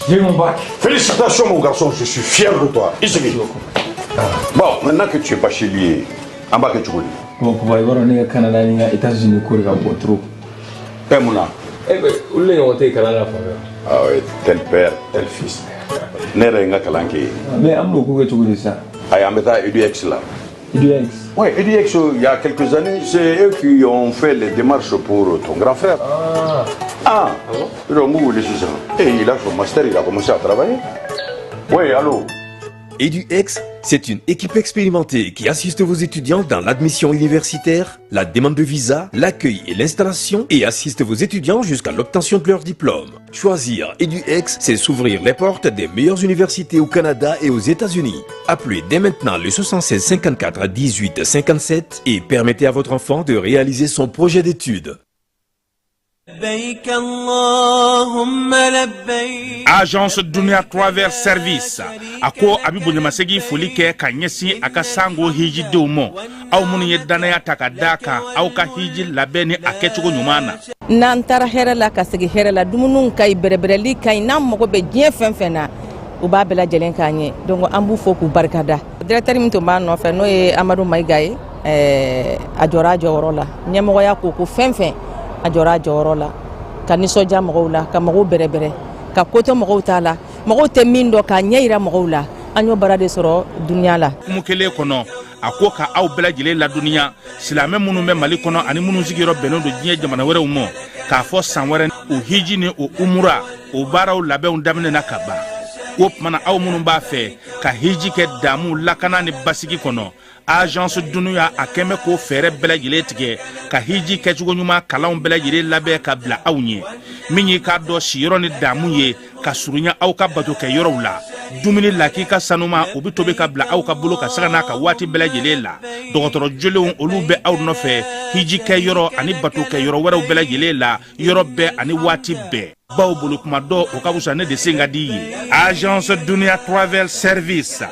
J'ai mon bac. Félicitations mon garçon, je suis fier de toi. Isigi. Bon, maintenant que tu es bachelier, an b'a kɛ cogo di? Bon papa, i b'a dɔn ne ka Canada ni n ka États-Unis ko de ka bon trop. Eh mun na? Eh ben olu de ɲɔgɔn tɛ yen kalan na fan fɛ. Ah oui, tel père, tel fils. Ne yɛrɛ ye n ka kalan kɛ yen. Mais an bɛn'o ko kɛ cogo di sisan? Ayi, an bɛ taa EDX la. EDX. Oui, EDX, il y a quelques années, c'est eux qui ont fait les démarches pour ton grand frère. Ah. Ah, Ah bon? Donc, vous voulez ça. Et il a son master, il a commencé à travailler. Oui, allô? EduX, c'est une équipe expérimentée qui assiste vos étudiants dans l'admission universitaire, la demande de visa, l'accueil et l'installation et assiste vos étudiants jusqu'à l'obtention de leur diplôme. Choisir EduX, c'est s'ouvrir les portes des meilleures universités au Canada et aux États-Unis. Appelez dès maintenant le 76 54 18 57 et permettez à votre enfant de réaliser son projet d'études. لبيك اللهم لبيك. Agence Dunia Travel Service a ko a bɛ bonyamasegin foli kɛ ka ɲɛsin a ka sango hijidenw ma, aw minnu ye dannaya ta ka da kan aw ka hiji labɛn ni a kɛcogo ɲuman na. N'an taara hɛrɛ la ka segin hɛrɛ la, dumuniw ka ɲi, bɛrɛbɛrɛli ka ɲi, n'an mago bɛ diɲɛ fɛn fɛn na, u b'a bɛɛ lajɛlen k'an ye. Donc an b'u fo k'u barikada. Directeur min tun b'a nɔfɛ, n'o ye Amadu Mayiga ye, a jɔra a jɔyɔrɔ la. Ɲɛmɔgɔya ko ko fɛn fɛn, a jɔra a jɔyɔrɔ la ka nisɔndiya mɔgɔw la, ka mɔgɔw bɛrɛbɛrɛ, ka ko to mɔgɔw t'a la, mɔgɔw tɛ min dɔn, k'a ɲɛ yira mɔgɔw la. An y'o baara de sɔrɔ dunuya la. Hukumu kelen kɔnɔ, a ko ka aw bɛɛ lajɛlen ladɔnniya, silamɛ minnu bɛ Mali kɔnɔ ani minnu sigiyɔrɔ bɛnnen don diɲɛ jamana wɛrɛw ma, k'a fɔ san wɛrɛ o hiji ni o umura o baaraw labɛnw daminɛna ka ban. O tuma na, aw minnu b'a fɛ ka hiji kɛ damu, lakana ni basigi kɔnɔ, Agence Dunuya a kɛn bɛ k'o fɛɛrɛ bɛɛ lajɛlen tigɛ ka hiji kɛcogo ɲuman kalanw bɛɛ lajɛlen labɛn ka bila aw ɲɛ. Min y'i k'a dɔn siyɔrɔ ni damu ye ka surunya aw ka bato kɛ yɔrɔw la, dumuni lakika sanuma o bɛ tobi ka bila aw ka bolo ka sanga n'a ka waati bɛɛ lajɛlen la. Dɔgɔtɔrɔ jolenw olu bɛ aw nɔfɛ hiji kɛ yɔrɔ ani bato kɛ yɔrɔ wɛrɛw bɛɛ lajɛlen la, yɔrɔ bɛɛ ani waati bɛɛ. Baw bolo kuma dɔ o ka fisa ne de sen ka di ye. Agence Dunia Travel Service,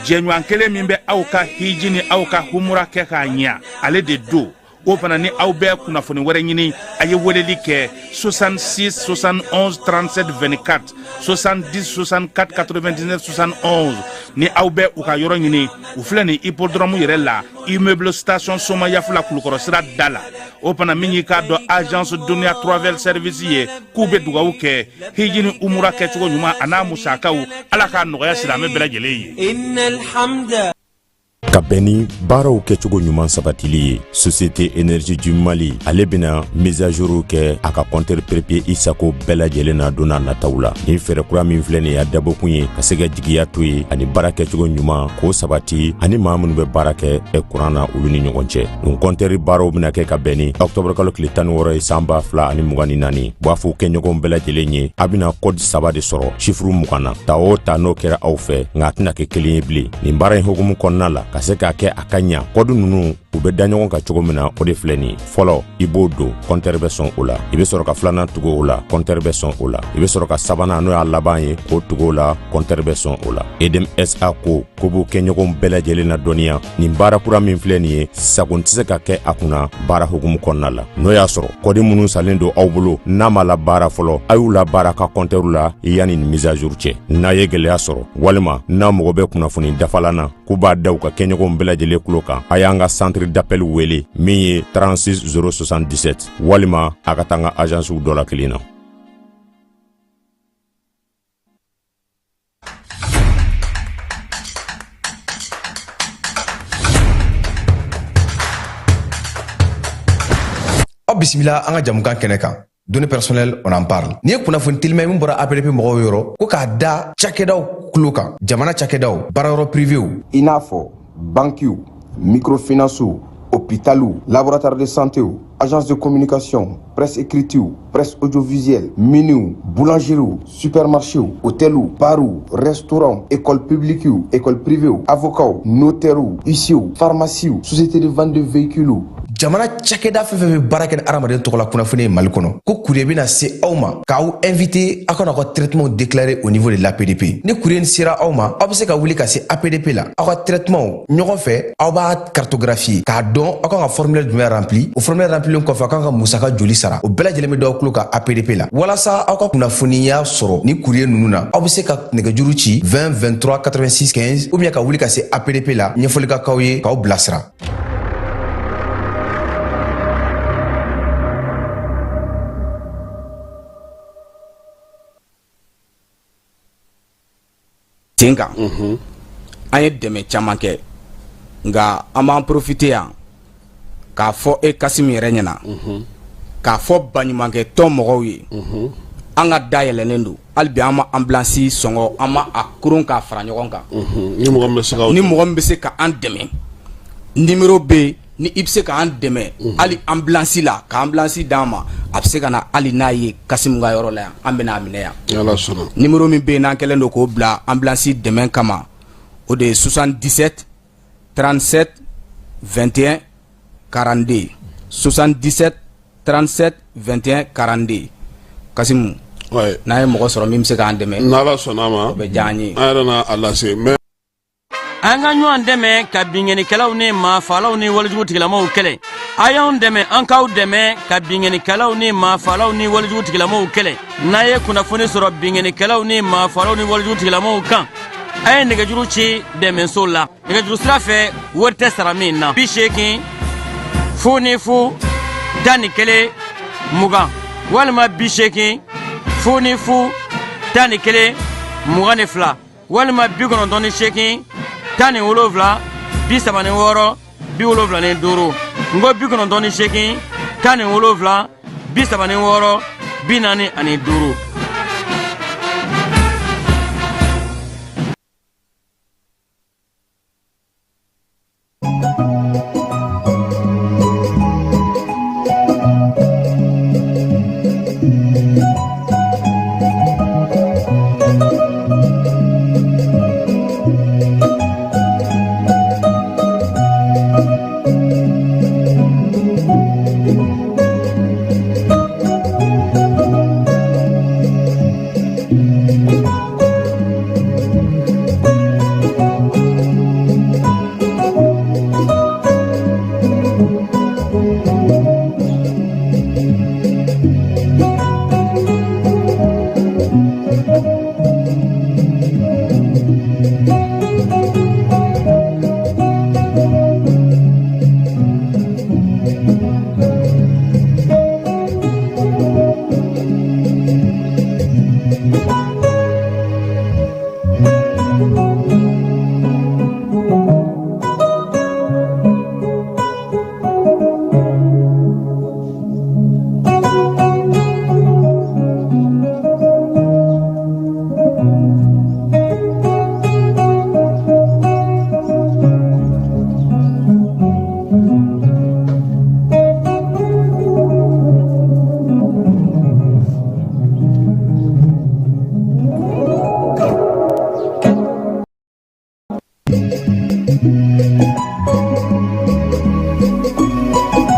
jɛɲɔgɔn kelen min bɛ aw ka hiji ni aw ka humura kɛ k'a ɲɛ, ale de don. O fana ni aw bɛ kunnafoni wɛrɛ ɲini, a ye weleli kɛ 66 71 37 24, 70 64 99 71. Ni aw bɛ u ka yɔrɔ ɲini, u filɛ nin hippodrome yɛrɛ la, immeuble station Somayafula, Kulukɔrɔ sira da la. O fana min y'i k'a dɔn Agence Dunia Travel Service ye, k'u bɛ dugawu kɛ hiji ni umura kɛcogo ɲuman a n'a musakaw, Ala k'a nɔgɔya silamɛ bɛɛ lajɛlen ye. إن الحمد. Ka bɛn ni baaraw kɛcogo ɲuman sabatili ye, Société Énergie du Mali ale bɛna mise à jour kɛ a ka compteur prépayé i sago bɛɛ lajɛlen na don n'a nataw la. Nin fɛɛrɛ kura min filɛ nin ye, a dabɔkun ye ka se ka jigiya to ye ani baara kɛcogo ɲuman k'o sabati ani maa minnu bɛ baara kɛ kuran na, olu ni ɲɔgɔn cɛ. Nin compteur baaraw bɛna kɛ ka bɛn ni octobre kalo tile 16 ye san 2024. U b'a fɔ kɛɲɔgɔnw bɛɛ lajɛlen ye, a bɛna code saba de sɔrɔ chiffre 20 na, ta o ta n'o kɛra aw fɛ, nka a tɛna kɛ kelen ye bilen. Nin baara in hukumu kɔnɔna la, ka se k'a kɛ a ka ɲa, code ninnu u bɛ da ɲɔgɔn kan cogo min na, o de filɛ nin ye. Fɔlɔ, i b'o don, compteur bɛ sɔn o la. I bɛ sɔrɔ ka filanan tugu o la, compteur bɛ sɔn o la. I bɛ sɔrɔ ka sabanan, n'o y'a laban ye, k'o tugu o la, compteur bɛ sɔn o la. EDM SA ko ko b'u kɛ ɲɔgɔn bɛɛ lajɛlen na dɔnniya, nin baara kura min filɛ nin ye, sago tɛ se ka kɛ a kunna baara hukumu kɔnɔna la. N'o y'a sɔrɔ code minnu salen don aw bolo n'a ma la baara fɔlɔ, a y'u la baara ka compteur la yanni nin mise à jour cɛ. N'a ye gɛlɛya sɔrɔ walima n'a mago bɛ kunnafoni dafalan na, k'u b'a da u ka kɛɲɔgɔnw bɛɛ lajɛlen tulo kan, a y'an ka centre d'appel wele min ye 36 077, walima a ka taa an ka agencew dɔ la kelen na. Aw bisimila an ka jamukan kɛnɛ kan, Données personnelles, on en parle. N'i ye kunnafoni telima min bɔra APDP mɔgɔw yɔrɔ ko k'a da cakɛdaw tulo kan, jamana cakɛdaw, baarayɔrɔ privéw, i n'a fɔ bankiw, microfinancew, hôpitaliw, laboratoire de santéw, agence de communication, presse écritew, presse audiovisuelle, miniw, boulangeriew, supermarchéw, hôteliw, barw, restaurants, école publiquew, école privéw, avocats, notairew, huissiers, pharmacies, société de vente de véhicules. Jamana cakɛda fɛn fɛn bɛ baara kɛ ni hadamaden tɔgɔ la kunnafoni ye Mali kɔnɔ, ko courrier bɛna se aw ma k'aw inviter aw ka n'aw ka traitement déclarer au niveau de l'APDP. Ni courrier nin sera aw ma, aw bɛ se ka wuli ka se APDP la, aw ka traitement ɲɔgɔn fɛ, aw b'a cartographier k'a dɔn aw kan ka formulaire jumɛn rempli. O formulaire remplilen kɔfɛ, aw kan ka musaka joli sara, o bɛɛ lajɛlen bɛ d'aw tulo kan APDP la. Walasa aw ka kunnafoniya sɔrɔ ni courrier ninnu na, aw bɛ se ka nɛgɛjuru ci 20 23 86 15 ou bien ka wuli ka se APDP la, ɲɛfɔli ka k'aw ye k'aw bilasira. Sen kan an ye dɛmɛ caman kɛ, nka an b'an profiter yan k'a fɔ e Kasimu yɛrɛ ɲɛna, k'a fɔ baɲumankɛ tɔn mɔgɔw ye, an ka da yɛlɛnnen don hali bi. An ma ambulance sɔngɔ, an ma a koron k'a fara ɲɔgɔn kan. Ni mɔgɔ min bɛ se ka Ni mɔgɔ min bɛ se ka an dɛmɛ, numéro bɛ yen. Ni i bɛ se k'an dɛmɛ hali ambulance la, ka ambulance d'an ma, a bɛ se ka na hali n'a ye Kasimu ka yɔrɔ la yan, an bɛna a minɛ yan. Ni Ala sɔnna. Numéro min bɛ yen n'an kɛlen don k'o bila ambulance dɛmɛ kama, o de ye 77 37 21 42, 77 37 21 42. Kasimu, n'a ye mɔgɔ sɔrɔ min bɛ se k'an dɛmɛ, N'Ala sɔnna a ma, o bɛ diya an ye. An yɛrɛ na a lase mais An ka ɲɔgɔn dɛmɛ ka binkannikɛlaw ni maafalaw ni walejugu tigilamaw kɛlɛ. A y'anw dɛmɛ, an k'aw dɛmɛ ka binkannikɛlaw ni maafalaw ni walejugu tigilamaw kɛlɛ. N'a ye kunnafoni sɔrɔ binkannikɛlaw ni maafalaw ni walejugu tigilamaw kan, a ye nɛgɛjuru ci dɛmɛso la nɛgɛjuru sira fɛ, wari tɛ sara min na: 80 00 11 20 walima 80 00 11 22 walima 98 17 36 75. N ko 98 17 36 45.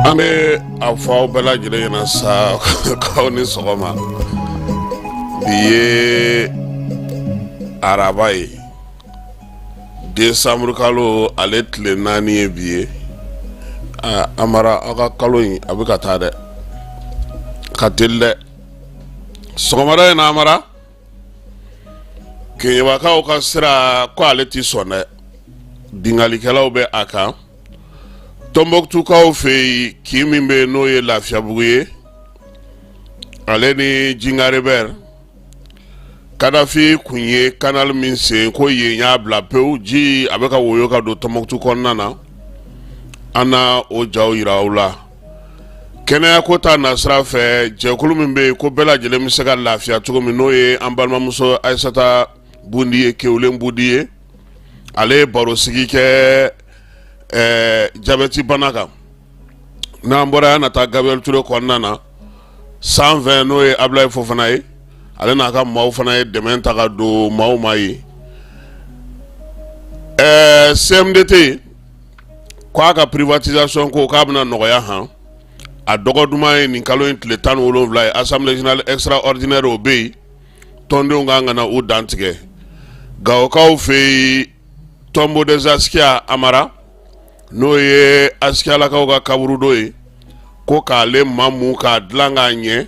An bɛ a fɔ aw bɛɛ lajɛlen ɲɛna sa k'aw ni sɔgɔma. Bi ye araba ye, desanburu kalo ale tile 4 ye bi ye. Amara, aw ka kalo in a bɛ ka taa dɛ, ka teli dɛ. Sɔgɔmada in na, Amara, Keɲebakaw ka sira ko ale tɛ sɔn dɛ, binkannikɛlaw bɛ a kan. Tɔnbɔkutukaw fɛ yen, kin min bɛ yen n'o ye Lafiyabugu ye, ale ni Jingarebɛri, Kadafi kun ye canal min sen ko yen y'a bila pewu, ji a bɛ ka woyo ka don Tɔnbɔkutu kɔnɔna na. An na o jaw yira aw la. Kɛnɛyako ta nasira fɛ, jɛkulu min bɛ yen ko bɛɛ lajɛlen bɛ se ka lafiya cogo min, n'o ye an balimamuso Ayisata Bundi ye, Kewulen Bundi ye, ale ye barosigi kɛ jabɛti bana kan. N'an bɔra yan na taa Gabriel Touré kɔnɔna na, 120, n'o ye Abulayi Fofana ye, ale n'a ka maaw fana ye dɛmɛ ta ka don maaw ma ye. CMDT ko a ka privatisation ko k'a bɛna nɔgɔya han. A dɔgɔ duman ye nin kalo in tile 17 ye, assemblée générale extraordinaire o bɛ yen, tɔndenw kan ka na u dantigɛ. Gawokaw fɛ yen, tombeau des Askia Amara, n'o ye Askiyalakaw ka kaburudo ye, ko k'ale mamu k'a dilan k'a ɲɛ,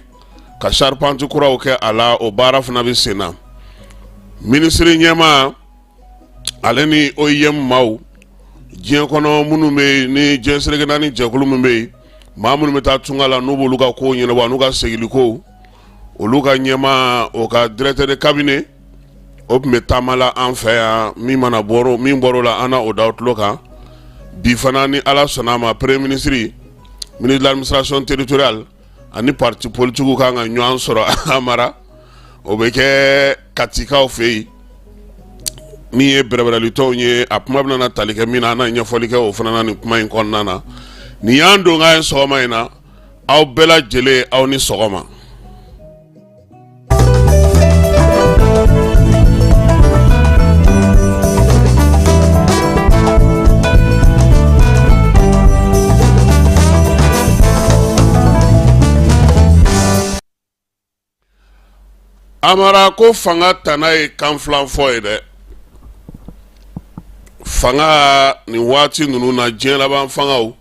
ka charpente kuraw kɛ a la, o baara fana bɛ sen na. Minisiri ɲɛmaa ale ni OIM maaw diɲɛ kɔnɔ minnu bɛ yen, ni diɲɛ seleke naani jɛkulu min bɛ yen, maa minnu bɛ taa tunga la, n'u b'olu ka kow ɲɛnabɔ n'u ka segili kow, olu ka ɲɛmaa, o ka directeur de cabinet, o tun bɛ taama la an fɛ yan. Min mana bɔ, min bɔr'o la, an na o da tulo kan bi fana. Ni Ala sɔnna a ma, premier ministre, ministre de l'administration territoriale ani parti politigiw kan ka ɲɔgɔn sɔrɔ Amara, o bɛ kɛ Katikaw fɛ yen. Min ye bɛrɛbɛrɛlitɔnw ye, a kuma bɛna na tali kɛ min na, an na ɲɛfɔli kɛ o fana na nin kuma in kɔnɔna na. Nin y'an donkan ye sɔgɔma in na. Aw bɛɛ lajɛlen, aw ni sɔgɔma. Amara ko fanga tana ye kan filan fɔ ye dɛ. Fanga nin waati ninnu na, diɲɛ laban fangaw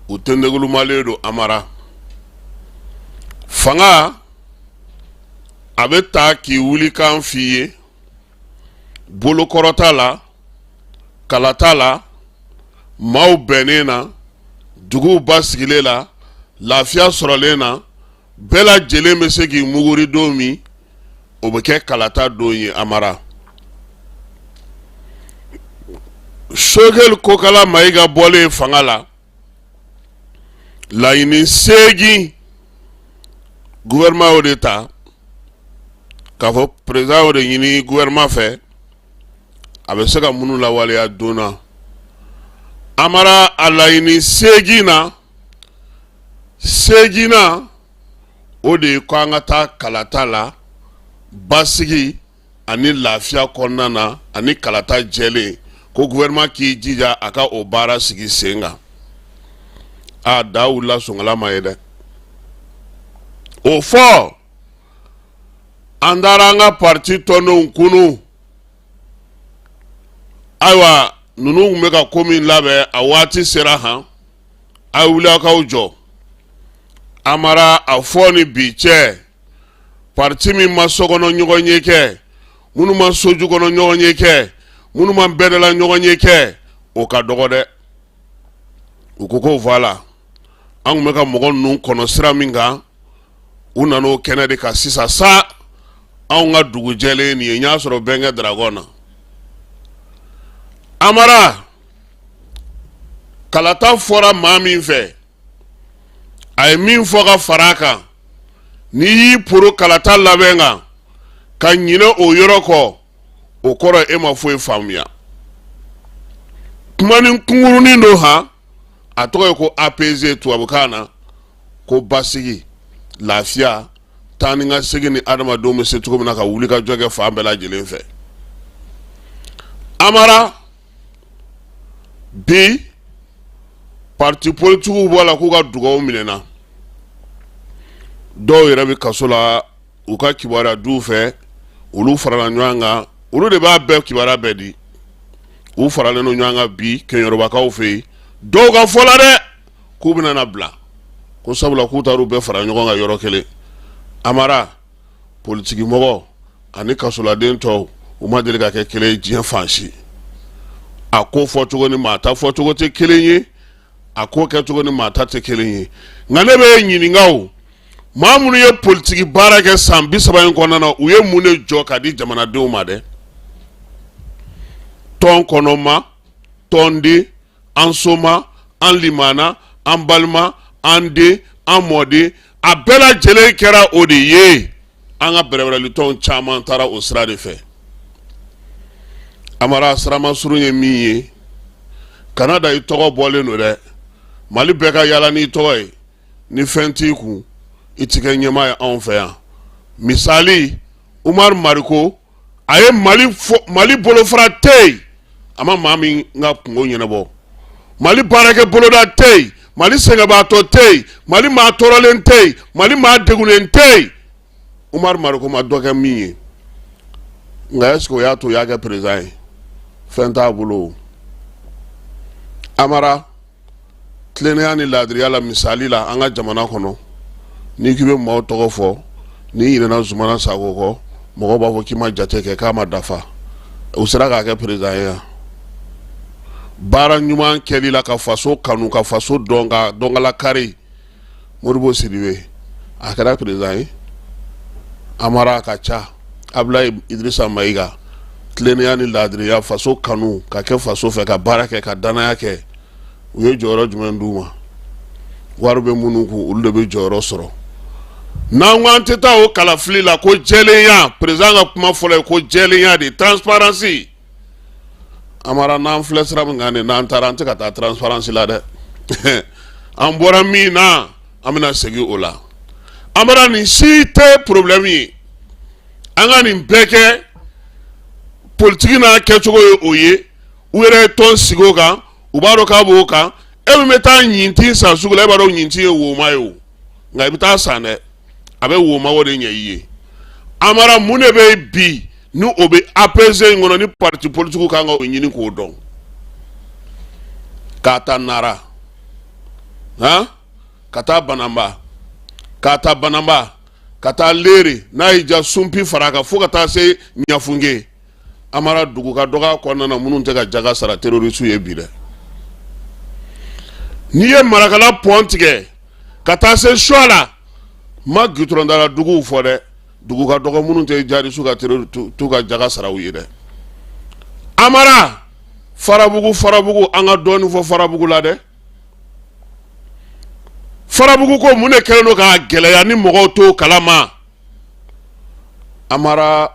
u tendegulumalen don. Amara, fanga a bɛ taa k'i wuli kan f'i ye bolokɔrɔta la, kalata la, maaw bɛnnen na, duguw basigilen la, lafiya sɔrɔlen na, bɛɛ lajɛlen bɛ se k'i muguri don min, o bɛ kɛ kalata don ye. Amara, Sogɛli Kokala Mayiga bɔlen fanga la, laɲini 8 gouvernement y'o de ta k'a fɔ président y'o de ɲini gouvernement fɛ, a bɛ se ka minnu lawaleya don na. Amara, a laɲini 8 na, seeginnan o de ye ko an ka taa kalata la basigi ani lafiya kɔnɔna na, ani kalata jɛlen, ko gouvernement k'i jija a ka o baara sigi sen kan. A da wulila sonkala ma ye dɛ. O fɔ an taara an ka parti tɔndenw kunu. Ayiwa, ninnu tun bɛ ka ko min labɛn, a waati sera han. A wuli aw k'aw jɔ. Amara, a fɔ ni bi cɛ, parti min ma sokɔnɔ ɲɔgɔn ye kɛ, minnu ma soju kɔnɔ ɲɔgɔn ye kɛ, minnu ma bɛɛdala ɲɔgɔn ye kɛ, o ka dɔgɔ dɛ. U ko ko voilà, an tun bɛ ka mɔgɔ ninnu kɔnɔ sira min kan, u nana o kɛnɛ de kan sisan sa. Anw ka dugu jɛlen nin ye, n y'a sɔrɔ bɛnkɛ dragon na. Amara, kalata fɔra maa min fɛ, a ye min fɔ ka fara a kan, n'i y'i poro kalata labɛn kan ka ɲinɛ o yɔrɔ kɔ, o kɔrɔ e ma foyi faamuya. Kuma ni kunkurunin don han, a tɔgɔ ye ko apaiser tubabukan na, ko basigi, lafiya, taa ni ka segin ni adamadenw bɛ se cogo min na ka wuli ka jɔ kɛ fan bɛɛ lajɛlen fɛ. Amara, bi parti politigiw bɔ la k'u ka dugaw minɛna, dɔw yɛrɛ bɛ kaso la, u ka kibaruya diw fɛ, olu farala ɲɔgɔn kan, olu de b'a bɛɛ kibaruya bɛɛ di. U faralen don ɲɔgɔn kan bi kɛɲɔrɔbakaw fɛ yen, dɔw ka fɔ la dɛ, k'u bɛna na bila ko sabula k'u taar'u bɛɛ fara ɲɔgɔn kan yɔrɔ kelen. Amara, politikimɔgɔ ani kasoladen tɔw, u ma deli ka kɛ kelen ye diɲɛ fan si. A ko fɔcogo ni maa ta fɔcogo tɛ kelen ye, a ko kɛcogo ni maa ta tɛ kelen ye. Nka ne bɛ ɲininka, o maa minnu ye politiki baara kɛ san 30 in kɔnɔna na, u ye mun de jɔ ka di jamanadenw ma dɛ? Tɔn kɔnɔma, tɔnden, an soma, an limana, an balima, an den, an mɔden, a bɛɛ lajɛlen kɛra o de ye. An ka bɛrɛbɛrɛlitɔnw caman taara o sira de fɛ. Amara, sirama surun ye min ye, kana da i tɔgɔ bɔlen don dɛ. Mali bɛɛ ka yala n'i tɔgɔ ye, ni fɛn t'i kun, i ti kɛ ɲɛmaa ye anw fɛ yan. Misali, Umaru Mariko, a ye Mali bolofara tɛ yen, a ma maa min ka kungo ɲɛnabɔ. Mali baarakɛ boloda tɛ yen, Mali sɛgɛnbaatɔ tɛ yen, Mali maa tɔɔrɔlen tɛ yen, Mali maa degunnen tɛ yen. Umaru Mariko ma dɔ kɛ min ye, nka est-ce que o y'a to o y'a kɛ président ye? Fɛn t'a bolo. Amara, tilennenya ni laadiriya la, misali la, an ka jamana kɔnɔ, n'i k'i bɛ maaw tɔgɔ fɔ, n'i ɲinɛna Zumana Sako kɔ, mɔgɔw b'a fɔ k'i ma jate kɛ, k'a ma dafa. U sera k'a kɛ président ye yan. Baara ɲuman kɛli la, ka faso kanu, ka faso dɔn, ka dɔnkala kari, Modibo Sidibe, a kɛra président ye. Amara, a ka ca. Abulayi Idirisa Mayiga, tilennenya ni laadiriya, faso kanu, ka kɛ faso fɛ, ka baara kɛ, ka danaya kɛ, u ye jɔyɔrɔ jumɛn d'u ma? Wari bɛ minnu kun, olu de bɛ jɔyɔrɔ sɔrɔ. N'an ko an tɛ taa o kalafili la, ko jɛlenya, président ka kuma fɔlɔ ye ko jɛlenya de, transparence. Amara, n'an filɛ sira min kan nin, n'an taara, an tɛ ka taa transparence la dɛ. An bɔra min na, an bɛna segin o la. Amara, nin si tɛ problème ye. An ka nin bɛɛ kɛ politiki n'a kɛcogo ye, o ye u yɛrɛ ye tɔn sigi o kan, u b'a dɔn k'a b'o kan. E min bɛ taa ɲintin san sugu la, e b'a dɔn ɲintin ye woma ye o, nka i bɛ taa san dɛ, a bɛ woma o de ɲɛ i ye. Amara, mun de bɛ yen bi ni o bɛ APG in kɔnɔ, ni parti politique kan ka o ɲini k'o dɔn? K'a ta Nara, han, ka taa Bananba, k'a ta Bananba ka taa Lere, n'a y'i ja Sunpi fara a kan, fo ka taa se Ɲafunke. Amara, dugu ka dɔgɔ a kɔnɔna na minnu tɛ ka jaga sara terroriste ye bi dɛ. N'i ye Marakala pɔn tigɛ ka taa se Suwala, ma gitɔrɔndala duguw fɔ dɛ, dugu ka dɔgɔ minnu tɛ jihadisiw ka t'u ka jaga sara u ye dɛ. Amara, Farabugu, Farabugu, an ka dɔɔnin fɔ Farabugu la dɛ. Farabugu ko mun de kɛlen don k'a gɛlɛya ni mɔgɔw t'o kalama? Amara,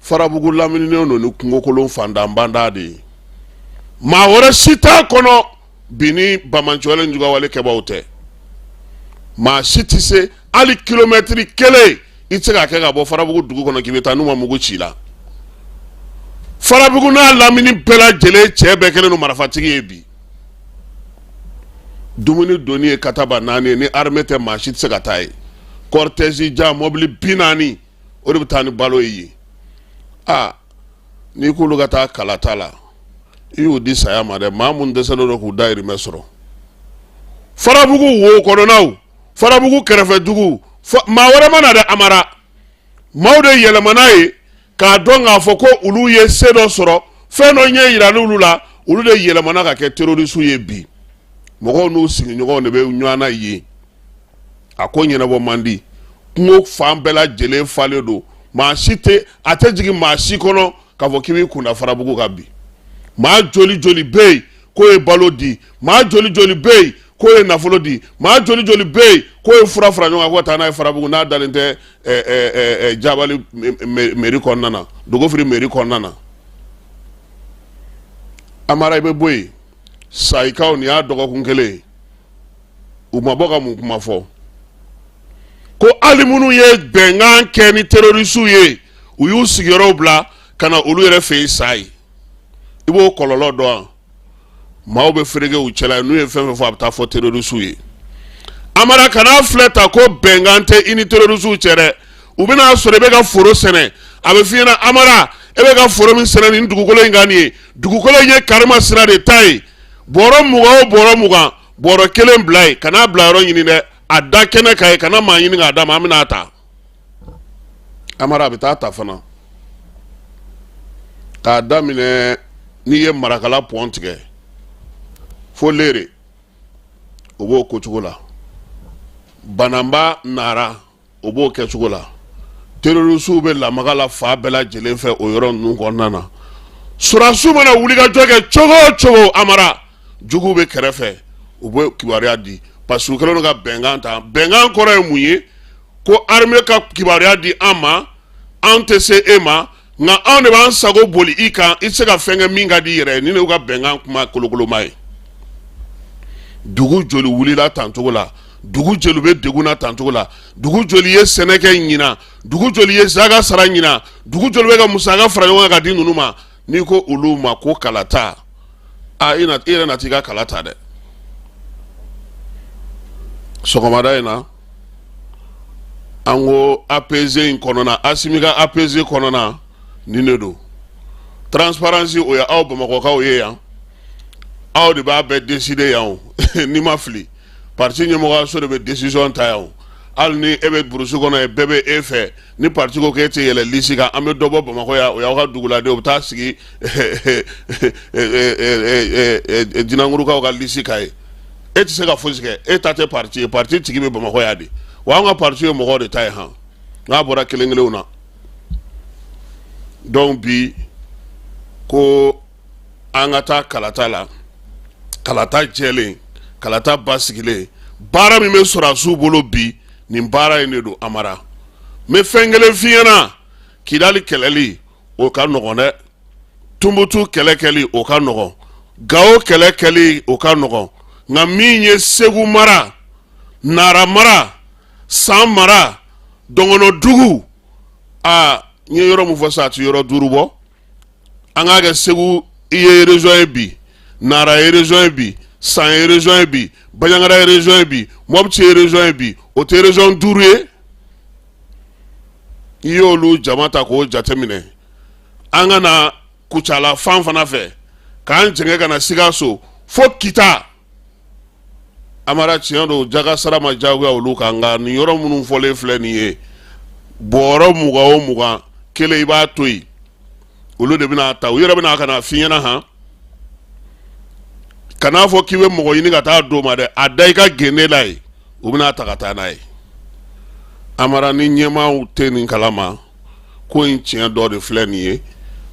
Farabugu lamininen don ni kungokolon fandanbanda de ye. Maa wɛrɛ si t'a kɔnɔ bi ni banbaanciwale juguyawale kɛbaaw tɛ. Maa si tɛ se hali kilomɛtiri kelen i tɛ se k'a kɛ ka bɔ Farabugu dugu kɔnɔ k'i bɛ taa n'u ma mugu ci i la. Farabugu n'a lamini bɛɛ lajɛlen, cɛ bɛɛ kɛlen don marifatigi ye bi. Dumuni doni ye kataba 4 ye, ni armée tɛ, maa si tɛ se ka taa ye. Cortège jan, mɔbili 40, o de bɛ taa ni balo ye yen. Aa, n'i k'olu ka taa kalata la, i y'u di saya ma dɛ. Maa minnu dɛsɛlen don k'u dayirimɛ sɔrɔ Farabugu wo kɔnɔnaw, Farabugu kɛrɛfɛ dugu, maa wɛrɛ ma na dɛ. Amara, maaw de yɛlɛmana ye k'a dɔn k'a fɔ ko olu ye se dɔ sɔrɔ, fɛn dɔ ɲɛ yirala olu la, olu de yɛlɛmana ka kɛ terroriste ye bi. Mɔgɔw n'u sigiɲɔgɔnw de bɛ ɲɔgɔn na yen. A ko ɲɛnabɔ man di. Kungo fan bɛɛ lajɛlen falen don. Maa si tɛ, a tɛ jigin maa si kɔnɔ k'a fɔ k'i b'i kunda Farabugu kan bi. Maa joli joli bɛ yen k'o ye balo di? Maa joli joli bɛ yen k'o ye nafolo di? Maa joli joli bɛ yen k'o ye fura fara ɲɔgɔn kan ko ka taa n'a ye Farabugu, n'a dalen tɛ Jabali mairie kɔnɔna na, Dogofiri mairie kɔnɔna na? Amara, i bɛ bɔ yen, Sayikaw, nin y'a dɔgɔkun kelen ye, u ma bɔ ka mun kuma fɔ ko hali minnu ye bɛnkan kɛ ni terrorisiw ye, u y'u sigiyɔrɔw bila ka na olu yɛrɛ fɛ yen Sayi. I b'o kɔlɔlɔ dɔn wa? Maaw bɛ fereke u cɛla, n'u ye fɛn fɛn fɔ, a bɛ taa fɔ terrorisiw ye. Amara, kana filɛ ta ko bɛnkan tɛ i ni terrorisiw cɛ dɛ. U bɛna sɔrɔ i bɛ ka foro sɛnɛ, a bɛ f'i ɲɛna: Amara, e bɛ ka foro min sɛnɛ nin dugukolo in kan nin ye, dugukolo in ye karimasina de ta ye. Bɔrɔ 20 o bɔrɔ 20, bɔrɔ kelen bila yen, kana bila yɔrɔ ɲini dɛ, a da kɛnɛ kan yen, kana maa ɲini k'a d'a ma, an bɛna a ta. Amara, a bɛ taa ta fana. K'a daminɛ n'i ye Marakala pɔn tigɛ fo Lere, o b'o ko cogo la. Bananba, Nara, o b'o kɛcogo la. Terrorisiw bɛ lamaga la fan bɛɛ lajɛlen fɛ o yɔrɔ ninnu kɔnɔna na. Sɔrɔdasiw mana wulikajɔ kɛ cogo o cogo, Amara, juguw bɛ kɛrɛfɛ, u bɛ kibaruya di, parce que u kɛlen don ka bɛnkan ta. Bɛnkan kɔrɔ ye mun ye? Ko armée ka kibaruya di an ma, an tɛ se e ma, nka anw de b'an sago boli i kan, i tɛ se ka fɛn kɛ min ka di i yɛrɛ ye. Ni ne y'u ka bɛnkan kuma kolokoloma ye. Dugu joli wulila tancogo la? Dugu joli bɛ degun na tancogo la? Dugu joli ye sɛnɛ kɛ ɲinan? Dugu joli ye zaga sara ɲinan? Dugu joli bɛ ka musaka fara ɲɔgɔn kan ka di ninnu ma? N'i ko olu ma ko kalata, A i yɛrɛ na t'i ka kala ta dɛ. Sɔgɔmada in na, an ko APZ in kɔnɔna, Asimi ka APZ kɔnɔna nin de don. Transparence, o ye aw Bamakɔkaw ye yan, aw de b'a bɛɛ décider yan. O n'i ma fili, parti ɲɛmɔgɔyaso de bɛ décision ta yan. O hali ni e bɛ burusi kɔnɔ yen, bɛɛ bɛ e fɛ, ni parti ko k'e tɛ yɛlɛ lisi kan, an bɛ dɔ bɔ Bamakɔ yan, o y'aw ka duguladen, o bɛ taa sigi Jinangurukaw ka lisi kan yen. E tɛ se ka fosi kɛ, e ta tɛ parti ye, parti tigi bɛ Bamakɔ yan de. Wa an ka parti ye mɔgɔw de ta ye han, n'a bɔra kelen kelenw na. Donc bi ko an ka taa kalata la, kalata jɛlen, kalata basigilen. Baara min bɛ sɔrɔdasiw bolo bi, nin baara in de don. Amara, n bɛ fɛn kelen f'i ɲɛna: Kidali kɛlɛli, o ka nɔgɔn dɛ. Tumutu kɛlɛ kɛli, o ka nɔgɔn. Gawo kɛlɛ kɛli, o ka nɔgɔn. Nka min ye Segu mara, Nara mara, San mara, Dɔngɔnɔdugu, aa, n ye yɔrɔ min fɔ sisan, a tɛ yɔrɔ 5 bɔ. An k'a kɛ Segu i ye région ye bi, Nara ye région ye bi, San ye région ye bi, Banjagara ye région ye bi, Mopti ye région ye bi, o tɛ région 5 ye. I y'olu jama ta k'o jateminɛ, an ka na Kucala fan fana fɛ, k'an jɛngɛ ka na Sikaso fo Kita. Amara, tiɲɛ don, jaga sara ma jagoya olu kan, nka nin yɔrɔ minnu fɔlen filɛ nin ye, bɔrɔ 20 o 20, kelen i b'a to yen, olu de bɛna ta, u yɛrɛ bɛna ka na f'i ɲɛna han. Kan'a fɔ k'i bɛ mɔgɔ ɲini ka taa d'o ma dɛ, a da i ka gende la yen, u bɛna ta ka taa n'a ye. Amara, ni ɲɛmaaw tɛ nin kalama, ko in tiɲɛ dɔ de filɛ nin ye.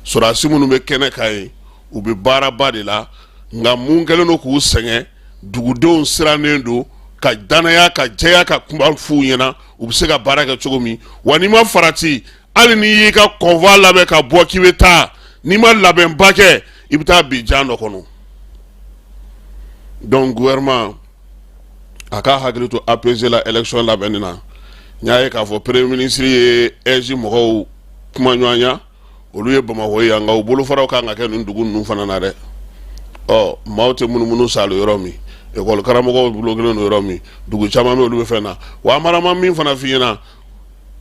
Sɔrɔdasi minnu bɛ kɛnɛ kan yen, u bɛ baaraba de la, nka mun kɛlen don k'u sɛgɛn? Dugudenw sirannen don ka danaya ka jɛya ka kuma f'u ɲɛna, u bɛ se ka baara kɛ cogo min. Wa n'i ma farati, hali n'i y'i ka convoi labɛn ka bɔ k'i bɛ taa, n'i ma labɛnba kɛ, i bɛ taa bin jan dɔ kɔnɔ. Donc gouvernement a k'a hakili to APZ la élection labɛnni na. N y'a ye k'a fɔ premier ministre ye AIGE mɔgɔw kumaɲɔgɔnya, olu ye Bamakɔ ye yan, nka u bolofaraw kan ka kɛ nin dugu ninnu fana na dɛ. Ɔ maaw tɛ munumunu salo yɔrɔ min, ekɔli karamɔgɔw bolo kelen don yɔrɔ min, dugu caman bɛ olu bɛ fɛn na. Wa Amara ma min fana f'i ɲɛna,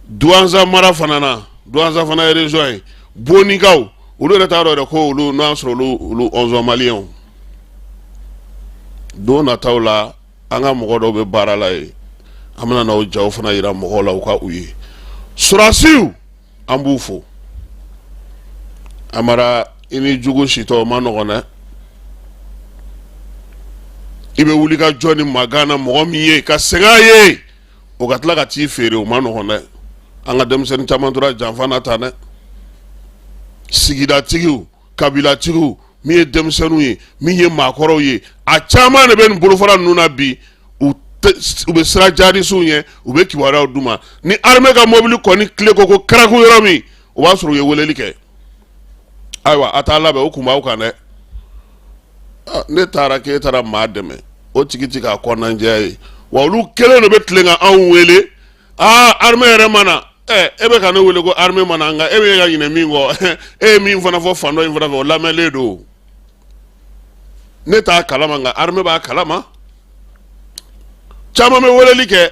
Duwanza mara fana na, Duwanza fana ye région ye, Bonikaw, olu yɛrɛ t'a dɔn yɛrɛ ko olu n'o y'a sɔrɔ olu 11 maliyɛnw. Don nataw la, an ka mɔgɔ dɔw bɛ baara la yen, an bɛna n'o jaw fana yira mɔgɔw la, u ka u ye. Sɔrɔdasiw, an b'u fo. Amara, i ni jugu sitɔ o ma nɔgɔn dɛ. I bɛ wuli ka jɔ ni magan na mɔgɔ min ye ka sɛgɛn a ye, o ka tila ka t'i feere, o ma nɔgɔn dɛ. An ka denmisɛnnin caman tora janfa na tan dɛ. Sigidatigiw, kabilatigiw, min ye denmisɛnninw ye, min ye maakɔrɔw ye, a caman de bɛ nin bolofara ninnu na bi. U bɛ siran jihadisiw ɲɛ, u bɛ kibaruyaw d'u ma. Ni armée ka mobili kɔni tile ko ko karaku yɔrɔ min, o b'a sɔrɔ u ye weleli kɛ. Ayiwa, a t'a labɛn, o kun b'aw kan dɛ. Ne taara k'e taara maa dɛmɛ, o tigi ti k'a kɔnɔnajɛya ye. Wa olu kelen de bɛ tilen ka anw wele. Aa, armée yɛrɛ ma na. Ɛ, e bɛ ka ne wele ko armée ma na, nka e bɛ ka ɲinɛ min kɔ, e ye min fana fɔ fan dɔ in fana fɛ, o lamɛnlen don. Ne t'a kalama, nka armée b'a kalama. Caman bɛ weleli kɛ,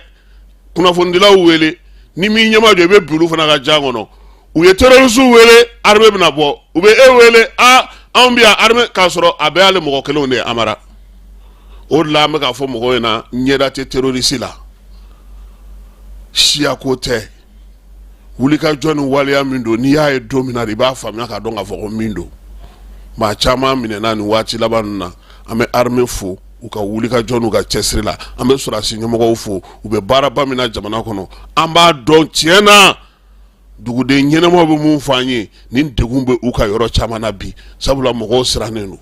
kunnafonidilaw wele, ni min ɲɛma jɔ, i bɛ bin olu fana ka jan kɔnɔ. U ye terroriste wele, armée bɛna bɔ. U bɛ e wele, a anw bɛ yan, armée, k'a sɔrɔ a bɛɛ y'ale mɔgɔ kelenw de ye. Amara, o de la an bɛ k'a fɔ mɔgɔw ɲɛna, ɲɛda tɛ terroriste la, siyako tɛ. Wulikajɔ ni waleya min don, n'i y'a ye don min na, i b'a faamuya k'a dɔn k'a fɔ ko min don. Maa caman minɛna nin waati laban ninnu na. An bɛ armée fo u ka wulikajɔ n'u ka cɛsiri la. An bɛ sɔrɔdasi ɲɛmɔgɔw fo, u bɛ baaraba min na jamana kɔnɔ. An b'a dɔn tiɲɛ na, duguden ɲɛnamaw bɛ mun fɔ an ye, nin degun bɛ u ka yɔrɔ caman na bi, sabula mɔgɔw sirannen don.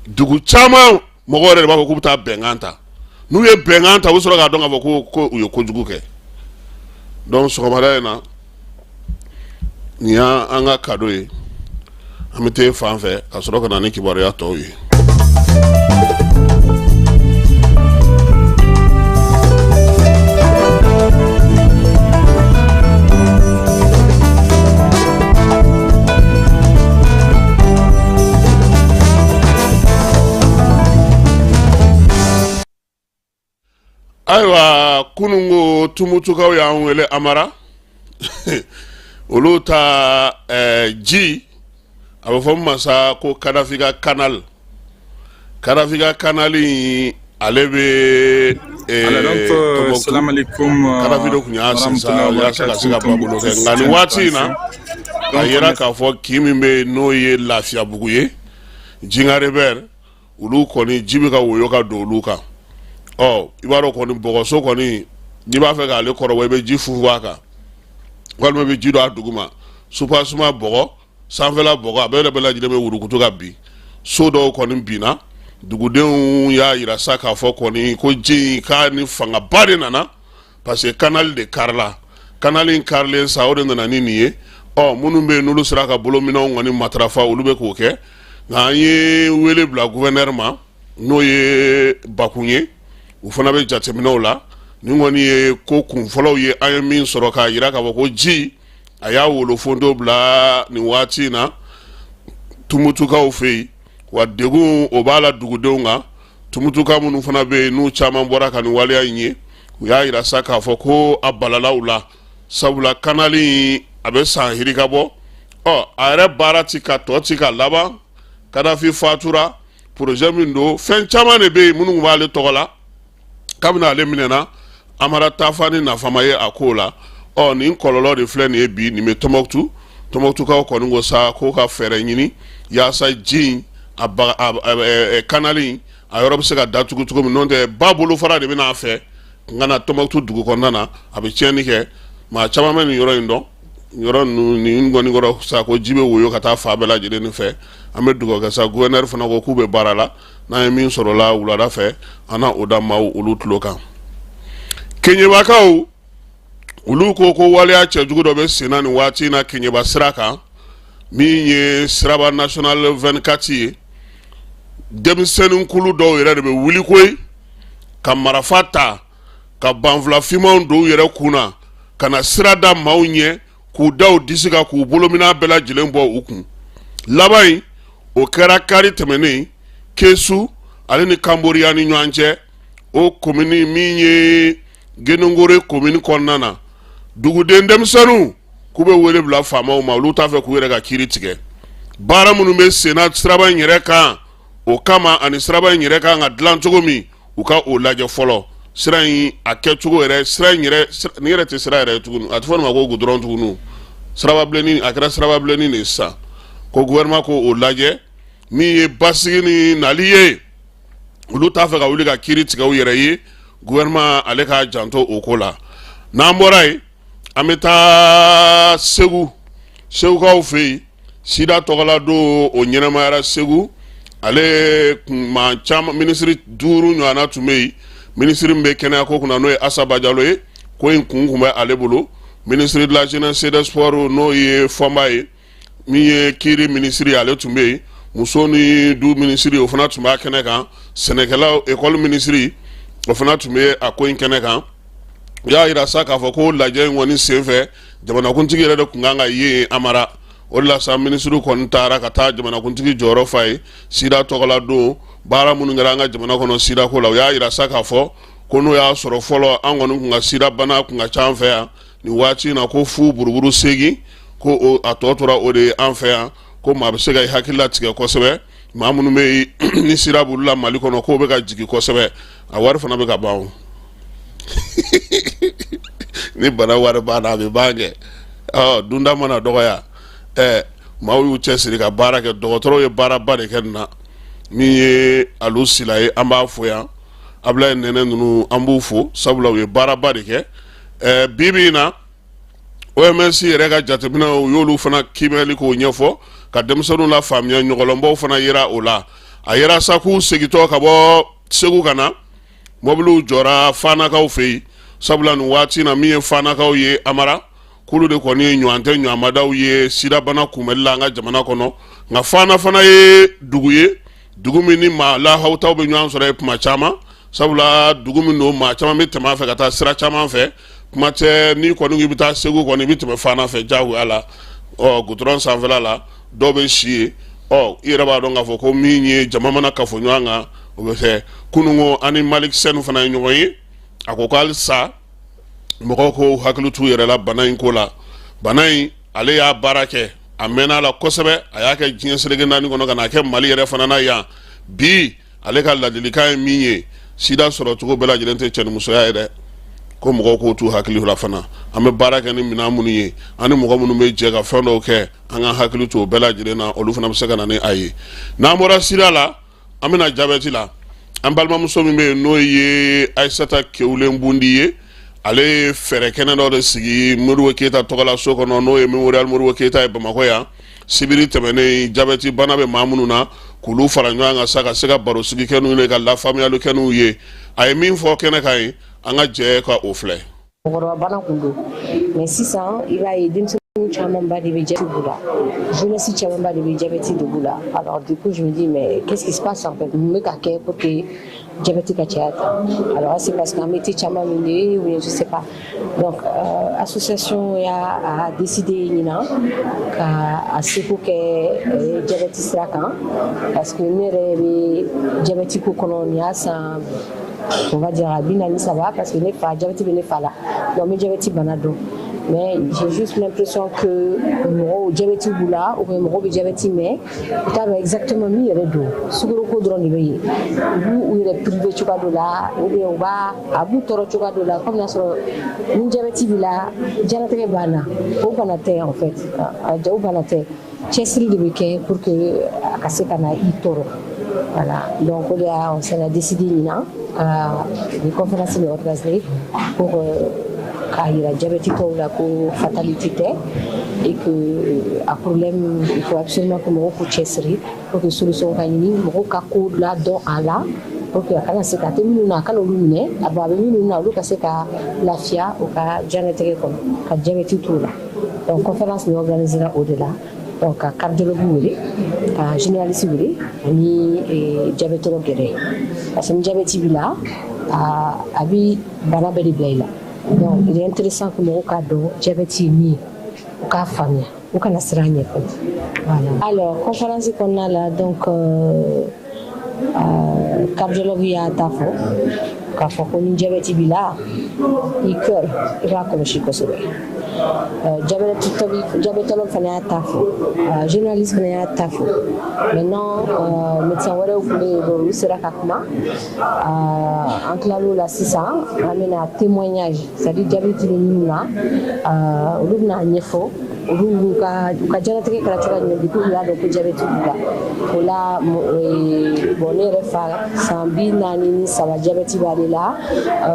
Dugu caman mɔgɔw yɛrɛ de b'a fɔ k'u bɛ taa bɛnkan ta. N'u ye bɛnkan ta, u bɛ sɔrɔ k'a dɔn k'a fɔ ko u ye kojugu kɛ. Donc sɔgɔmada in na, nin y'an ka cadeau ye. An bɛ taa fan fɛ ka sɔrɔ ka na ni kibaruya tɔw ye. Ayiwa, kunun ko Tumutukaw y'an wele Amara, olu ta ji, a bɛ fɔ min ma sa ko Kadafi ka canal. Kadafi ka canal in, ale bɛ Tɔnbɔkutu. Kadafi de tun y'a sen sa walasa ka se ka babolo kɛ, nka nin waati in na, a yera k'a fɔ kin min bɛ yen, n'o ye Lafiyabugu ye, Jingarebɛri, olu kɔni ji bɛ ka woyo ka don olu kan. Ɔ, i b'a dɔn kɔni, bɔgɔso kɔni, n'i b'a fɛ k'ale kɔrɔbɔ, i bɛ ji funfun a kan walima i bɛ ji don a duguma. Soubassement bɔgɔ, sanfɛla bɔgɔ, a bɛɛ lajɛlen bɛ wurukutu ka bin. So dɔw kɔni binna. Dugudenw y'a yira sa k'a fɔ kɔni ko ji in k'a ni fangaba de nana, parce que canal de karila. Canal in karilen sa, o de nana ni nin ye. Ɔ, minnu bɛ yen, n'olu sera ka bolominɛnw kɔni matarafa, olu bɛ k'o kɛ. Nka an ye wele bila gouverneur ma, n'o ye Bakun ye, u fana bɛ jateminɛw la. Nin kɔni ye ko kun fɔlɔw ye an ye min sɔrɔ k'a jira k'a fɔ ko ji a y'a wolofondo bila nin waati in na Tumutukaw fɛ yen. Wa degun o b'a la dugudenw kan. Tumutuka minnu fana bɛ yen, n'u caman bɔra ka nin waleya in ye, u y'a jira sa k'a fɔ ko a balala u la, sabula canal in a bɛ san hirika bɔ. Ɔ, a yɛrɛ baara ti ka tɔ ti ka laban. Kadafi fatura, projet min don, fɛn caman de bɛ yen minnu b'ale tɔgɔ la. Kabini ale minɛna, Amara, tafa ni nafama ye a ko la. Ɔ, nin kɔlɔlɔ de filɛ nin ye bi, nin bɛ Tɔnbɔkutu. Tɔnbɔkutukaw kɔni ko sa ko ka fɛɛrɛ ɲini yaasa ji in, a canal in, a yɔrɔ bɛ se ka datugu cogo min. N'o tɛ, ba bolofara de bɛ n'a fɛ ka na Tɔnbɔkutu dugu kɔnɔna na, a bɛ tiɲɛni kɛ. Maa caman bɛ nin yɔrɔ in dɔn, yɔrɔ ninnu. Nin kɔni kɔrɔ sa ko ji bɛ woyo ka taa fan bɛɛ lajɛlen nin fɛ. An bɛ dugawu kɛ sa. Gouverneur fana ko k'u bɛ baara la. N'an ye min sɔrɔ la wulada fɛ, an na o da maaw olu tulo kan. Keɲebakaw, olu ko ko waleya cɛjugu dɔ bɛ senna nin waati in na Keɲeba sira kan, min ye siraba national 24 ye. Denmisɛnnin kulu dɔw yɛrɛ de bɛ wuli koyi ka marifa ta, ka banfula finmanw don u yɛrɛ kun na, ka na sira da maaw ɲɛ, k'u da u disi kan, k'u bolominɛn bɛɛ lajɛlen bɔ u kun. Laban in, o kɛra kari tɛmɛnen, Kesu ale ni Kanboriya ni ɲɔgɔn cɛ, o komini min ye Genengore komini kɔnɔna na. Duguden denmisɛnninw k'u bɛ wele bila faamaw ma, olu t'a fɛ k'u yɛrɛ ka kiiri tigɛ. Baara minnu bɛ senna siraba in yɛrɛ kan, o kama, ani siraba in yɛrɛ kan ka dilan cogo min, u ka o lajɛ fɔlɔ. Sira in a kɛcogo yɛrɛ, sira in yɛrɛ, nin yɛrɛ tɛ sira yɛrɛ ye tuguni, a tɛ fɔ nin ma ko goudron tuguni, siraba bilenni, a kɛra siraba bilenni de ye sisan. Ko gouvernement ko o lajɛ, min ye basigi ni nali ye. Olu t'a fɛ ka wuli ka kiiri tigɛ u yɛrɛ ye. Gouvernement ale k'a janto o ko la. N'an bɔra yen, an bɛ taa Segu, Segukaw fɛ yen. Sida tɔgɔla don, o ɲɛnamayara Segu. Ale maa caman, minisiri 5 ɲɔgɔnna tun bɛ yen. Minisiri min bɛ kɛnɛya ko kunna, n'o ye Asa Bajalo ye, ko in kun tun bɛ ale bolo. Ministre de la jeunesse et des sports, n'o ye Fɔnba ye, min ye kiiri minisiri, ale tun bɛ yen. Muso ni du minisiri, o fana tun b'a kɛnɛ kan. Sɛnɛkɛlaw, ekɔli minisiri, o fana tun bɛ a ko in kɛnɛ kan. U y'a jira sa k'a fɔ ko lajɛ in kɔni senfɛ, jamanakuntigi yɛrɛ de tun kan ka ye Amara. O de la sa, minisiriw kɔni taara ka taa jamanakuntigi jɔyɔrɔ fa ye. Sida tɔgɔla don, baara minnu kɛra an ka jamana kɔnɔ sidako la, u y'a jira sa k'a fɔ ko n'o y'a sɔrɔ fɔlɔ an kɔni tun ka sida bana tun ka ca an fɛ yan, nin waati in na ko fu buruburu 8, ko a tɔ tora o de ye an fɛ yan. Ko maa bɛ se ka i hakili latigɛ kosɛbɛ, maa minnu bɛ yen ni sida b'olu la Mali kɔnɔ, k'o bɛ ka jigin kosɛbɛ. A wari fana bɛ ka ban o. Ni bana wari banna, a bɛ ban kɛ. Ɔ, dunda mana dɔgɔya, ɛ, maaw y'u cɛsiri ka baara kɛ. Dɔgɔtɔrɔw ye baaraba de kɛ nin na. Min ye Alu Sila ye, an b'a fo yan. Abulayi Nɛnɛ ninnu, an b'u fo, sabula u ye baaraba de kɛ. Ɛ, bi bi in na, OMS yɛrɛ ka jateminɛw, u y'olu fana kiimɛli k'o ɲɛfɔ ka denmisɛnninw la faamuya. Ɲɔgɔlɔnbɔw fana yera o la. A yera sa k'u segintɔ ka bɔ Segu ka na, mɔbiliw jɔra Fanakaw fɛ yen, sabula nin waati na, min ye Fanakaw ye Amara, k'olu de kɔni ye ɲɔgɔn tɛ ɲɔgɔnmadaw ye sidabana kunbɛli la an ka jamana kɔnɔ. Nka Fana fana ye dugu ye, dugu min ni maa lahawutaw bɛ ɲɔgɔn sɔrɔ yen kuma caman, sabula dugu min don, maa caman bɛ tɛmɛ a fɛ ka taa sira caman fɛ. Kuma tɛ, n'i kɔni k'i bɛ taa Segu kɔni, i bɛ tɛmɛ Fana fɛ diyagoya la. Ɔ, goudron sanfɛla la, dɔw bɛ si yen. Ɔ, i yɛrɛ b'a dɔn k'a fɔ ko min ye jama mana kafo ɲɔgɔn kan, o bɛ kɛ. Kununko, ani Malick Sène fana ye ɲɔgɔn ye. A ko ko halisa mɔgɔw k'u hakili t'u yɛrɛ la bana in ko la. Bana in, ale y'a baara kɛ, a mɛnna a la kosɛbɛ, a y'a kɛ diɲɛ seleke naani kɔnɔ, ka n'a kɛ Mali yɛrɛ fana na yan bi. Ale ka ladilikan ye min ye, sida sɔrɔcogo bɛɛ lajɛlen tɛ cɛnimusoya ye dɛ, ko mɔgɔw k'o t'u hakili la fana. An bɛ baara kɛ ni minɛn minnu ye, an ni mɔgɔ minnu bɛ jɛ ka fɛn dɔw kɛ, an ka hakili to o bɛɛ lajɛlen na, olu fana bɛ se ka na ni a ye. N'an bɔra sida la, an bɛna jabɛti la. An balimamuso min bɛ yen, n'o ye Ayisata Kewulen Bundi ye, ale ye fɛɛrɛ kɛnɛ dɔ de sigi Modibo Keyita tɔgɔla so kɔnɔ, n'o ye Memorial Modibo Keyita ye Bamakɔ yan, sibiri tɛmɛnen. Jabɛti bana bɛ maa minnu na, k'olu fara ɲɔgɔn kan sa ka se ka barosigi kɛ n'u ye, ka lafaamuyali kɛ n'u ye. A ye min fɔ kɛnɛ kan ye, an ka jɛ ka o filɛ. Mɔgɔkɔrɔba bana kun don, mais sisan i b'a ye denmisɛnnin camanba de bɛ jabɛti b'u la, jeunesse camanba de bɛ jabɛti de b'u la. Alors du coup, je me dis, mais qu'est-ce qui se passe en fait? Mun bɛ ka kɛ pour que jabɛti ka caya tan? Alors c'est parce que an bɛ thé caman min de, ou bien je sais pas. Donc association y'a a décidé ɲinan ka a seko kɛ jabɛti sira kan, parce que ne yɛrɛ bɛ jabɛti ko kɔnɔ nin y'a san, on va dire, 43, parce que ne fa, jabɛti bɛ ne fa la. Donc n bɛ jabɛti bana dɔn, mais j'ai juste l'impression que mɔgɔw jabɛti b'u la, ou bien mɔgɔw bɛ jabɛti mais u t'a dɔn exactement min yɛrɛ don. Sukaro dɔrɔn de bɛ yen, u b'u u yɛrɛ privé cogoya dɔ la, ou bien u b'a a b'u tɔɔrɔ cogoya dɔ la, comme n'a sɔrɔ ni jabɛti b'i la, diɲɛlatigɛ banna. O bana tɛ en fait, o bana tɛ. Cɛsiri de bɛ kɛ pour que a ka se ka na i tɔɔrɔ. Voilà, donc o de y'a, on s'est décidé ɲinan ka nin conférence nin organiser pour k'a yira jabɛti tɔw la ko fatalité tɛ et que a problème, il faut absolument que mɔgɔw k'u cɛsiri pour que solution ka ɲini, mɔgɔw ka ko ladɔn a la pour que a kana se ka, a tɛ minnu na, a kana olu minɛ a. Bon, a bɛ minnu na, olu ka se ka lafiya u ka diɲɛlatigɛ kɔnɔ, ka jabɛti t'u la. Donc conférence nin organisera o de la. Donc ka cardiologue wele, ka généraliste wele, ani diabétologue yɛrɛ, parce que ni diabète b'i la, a bi bana bɛɛ de bila i la. Donc il est intéressant que mɔgɔw k'a dɔn diabète ye min ye, u k'a faamuya, u kana siran a ɲɛ fɛnɛ. Voilà. Alors conférence kɔnɔna la, donc cardiologue y'a ta fɔ k'a fɔ ko ni diabète b'i la, i cœur, i b'a kɔlɔsi kosɛbɛ. Diabétologue fana y'a ta fɔ, généraliste fana y'a ta fɔ. Maintenant, médecin wɛrɛw tun bɛ yen, olu sera ka kuma. An tilal'o la sisan, an bɛna témoignage, c'est à dire diabète bɛ minnu na, olu bɛna ɲɛfɔ olu y'u ka u ka diɲɛlatigɛ kɛra cogoya jumɛn depuis u y'a dɔn ko diabète b'u la. O la, bon, ne yɛrɛ fa, san 43 diabète b'ale la.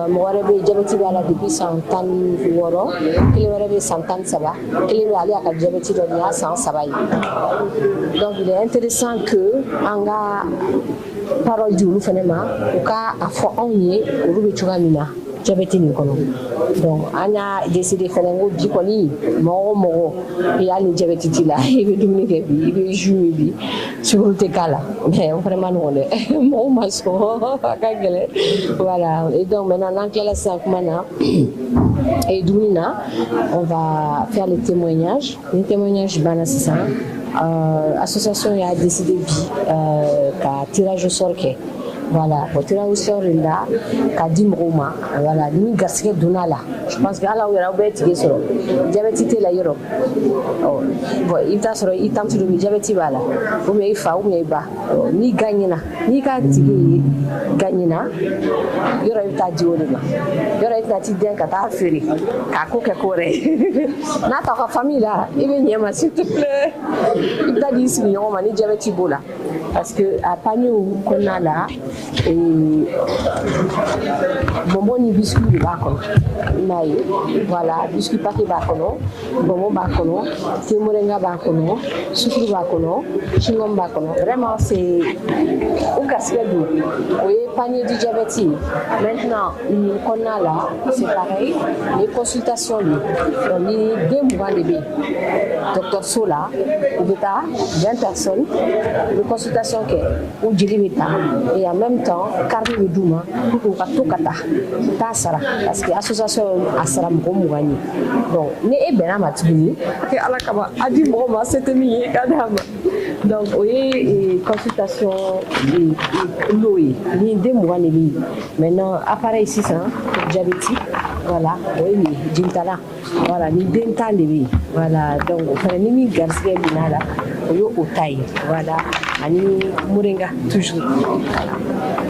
Mɔgɔ wɛrɛ bɛ yen, diabète b'a la depuis san 16. Kelen wɛrɛ bɛ san 13. Kelen bɛ, ale y'a ka diabète dɔn nin y'a san 3 ye. Donc il est intéressant que an ka parole di olu fana ma, u ka a fɔ anw ye olu bɛ cogoya min na diabète nin kɔnɔ. Donc an y'a décidé fɛnɛ ko bi kɔni, mɔgɔ o mɔgɔ i hali ni diabète t'i la, i bɛ dumuni kɛ bi, i bɛ jus min bi, sukaro tɛ k'a la. Mais o fana ma nɔgɔn dɛ, mɔgɔw ma sɔn, a ka gɛlɛn. Voilà. Et donc maintenant, n'an tilala sisan kuma na et dumuni na, on va faire les témoignages. Ni témoignage banna sisan, association y'a décidé bi ka tirage au sort kɛ. Voilà. Bon, tirage au sort in la k'a di mɔgɔw ma. Voilà, ni garisɛgɛ donna la, je pense que hali aw yɛrɛ, aw bɛɛ ye ticket sɔrɔ. Diabète t'e la yɔrɔ? Bon, i bɛ taa sɔrɔ i tante dɔ bɛ, diabète b'a la, ou bien i fa, ou bien i ba. N'i gagnena, n'i ka ticket gagnena yɔrɔ, i bɛ taa di o de ma. Yɔrɔ, i tɛna t'i den ka taa feere k'a ko kɛ ko wɛrɛ ye n'a t'aw ka famille la. I bɛ ɲɛ ma, s'il te plaît, i bɛ taa di i sigiɲɔgɔn ma ni diabète b'o la, parce que a panier kɔnɔna la, bonbon ni biscuit de b'a kɔnɔ, i m'a ye? Voilà, biscuit paquet b'a kɔnɔ, bonbon b'a kɔnɔ, thé moringa b'a kɔnɔ, sukaro b'a kɔnɔ, chewing-gum b'a kɔnɔ. Vraiment, c'est u garisɛgɛ don. O ye panier du diabète ye. Maintenant, nin kɔnɔna la, c'est pareil, nin ye consultation de ye. Donc ni den 20 de bɛ yen dɔgɔtɔrɔso la, u bɛ taa, 20 personnes, u bɛ consultation kɛ, u jeli bɛ ta et en même temps carte bɛ d'u ma pour que u ka to ka taa, u t'a sara, parce que association a sara mɔgɔ 20 ye. Donc ni e bɛnna ma tuguni, Ala kama, a di mɔgɔ ma, se tɛ min ye, i ka d'a ma. Donc o ye consultation lot ye, ni den 20 de bɛ yen. Maintenant, appareil sisan pour diabétique, voilà, o ye nin ye, jelitala. Voilà, ni den 10 de bɛ yen. Voilà, donc o fana, ni min garisɛgɛ binna la, o ye o ta ye. Voilà, ani moringa toujours. Voilà.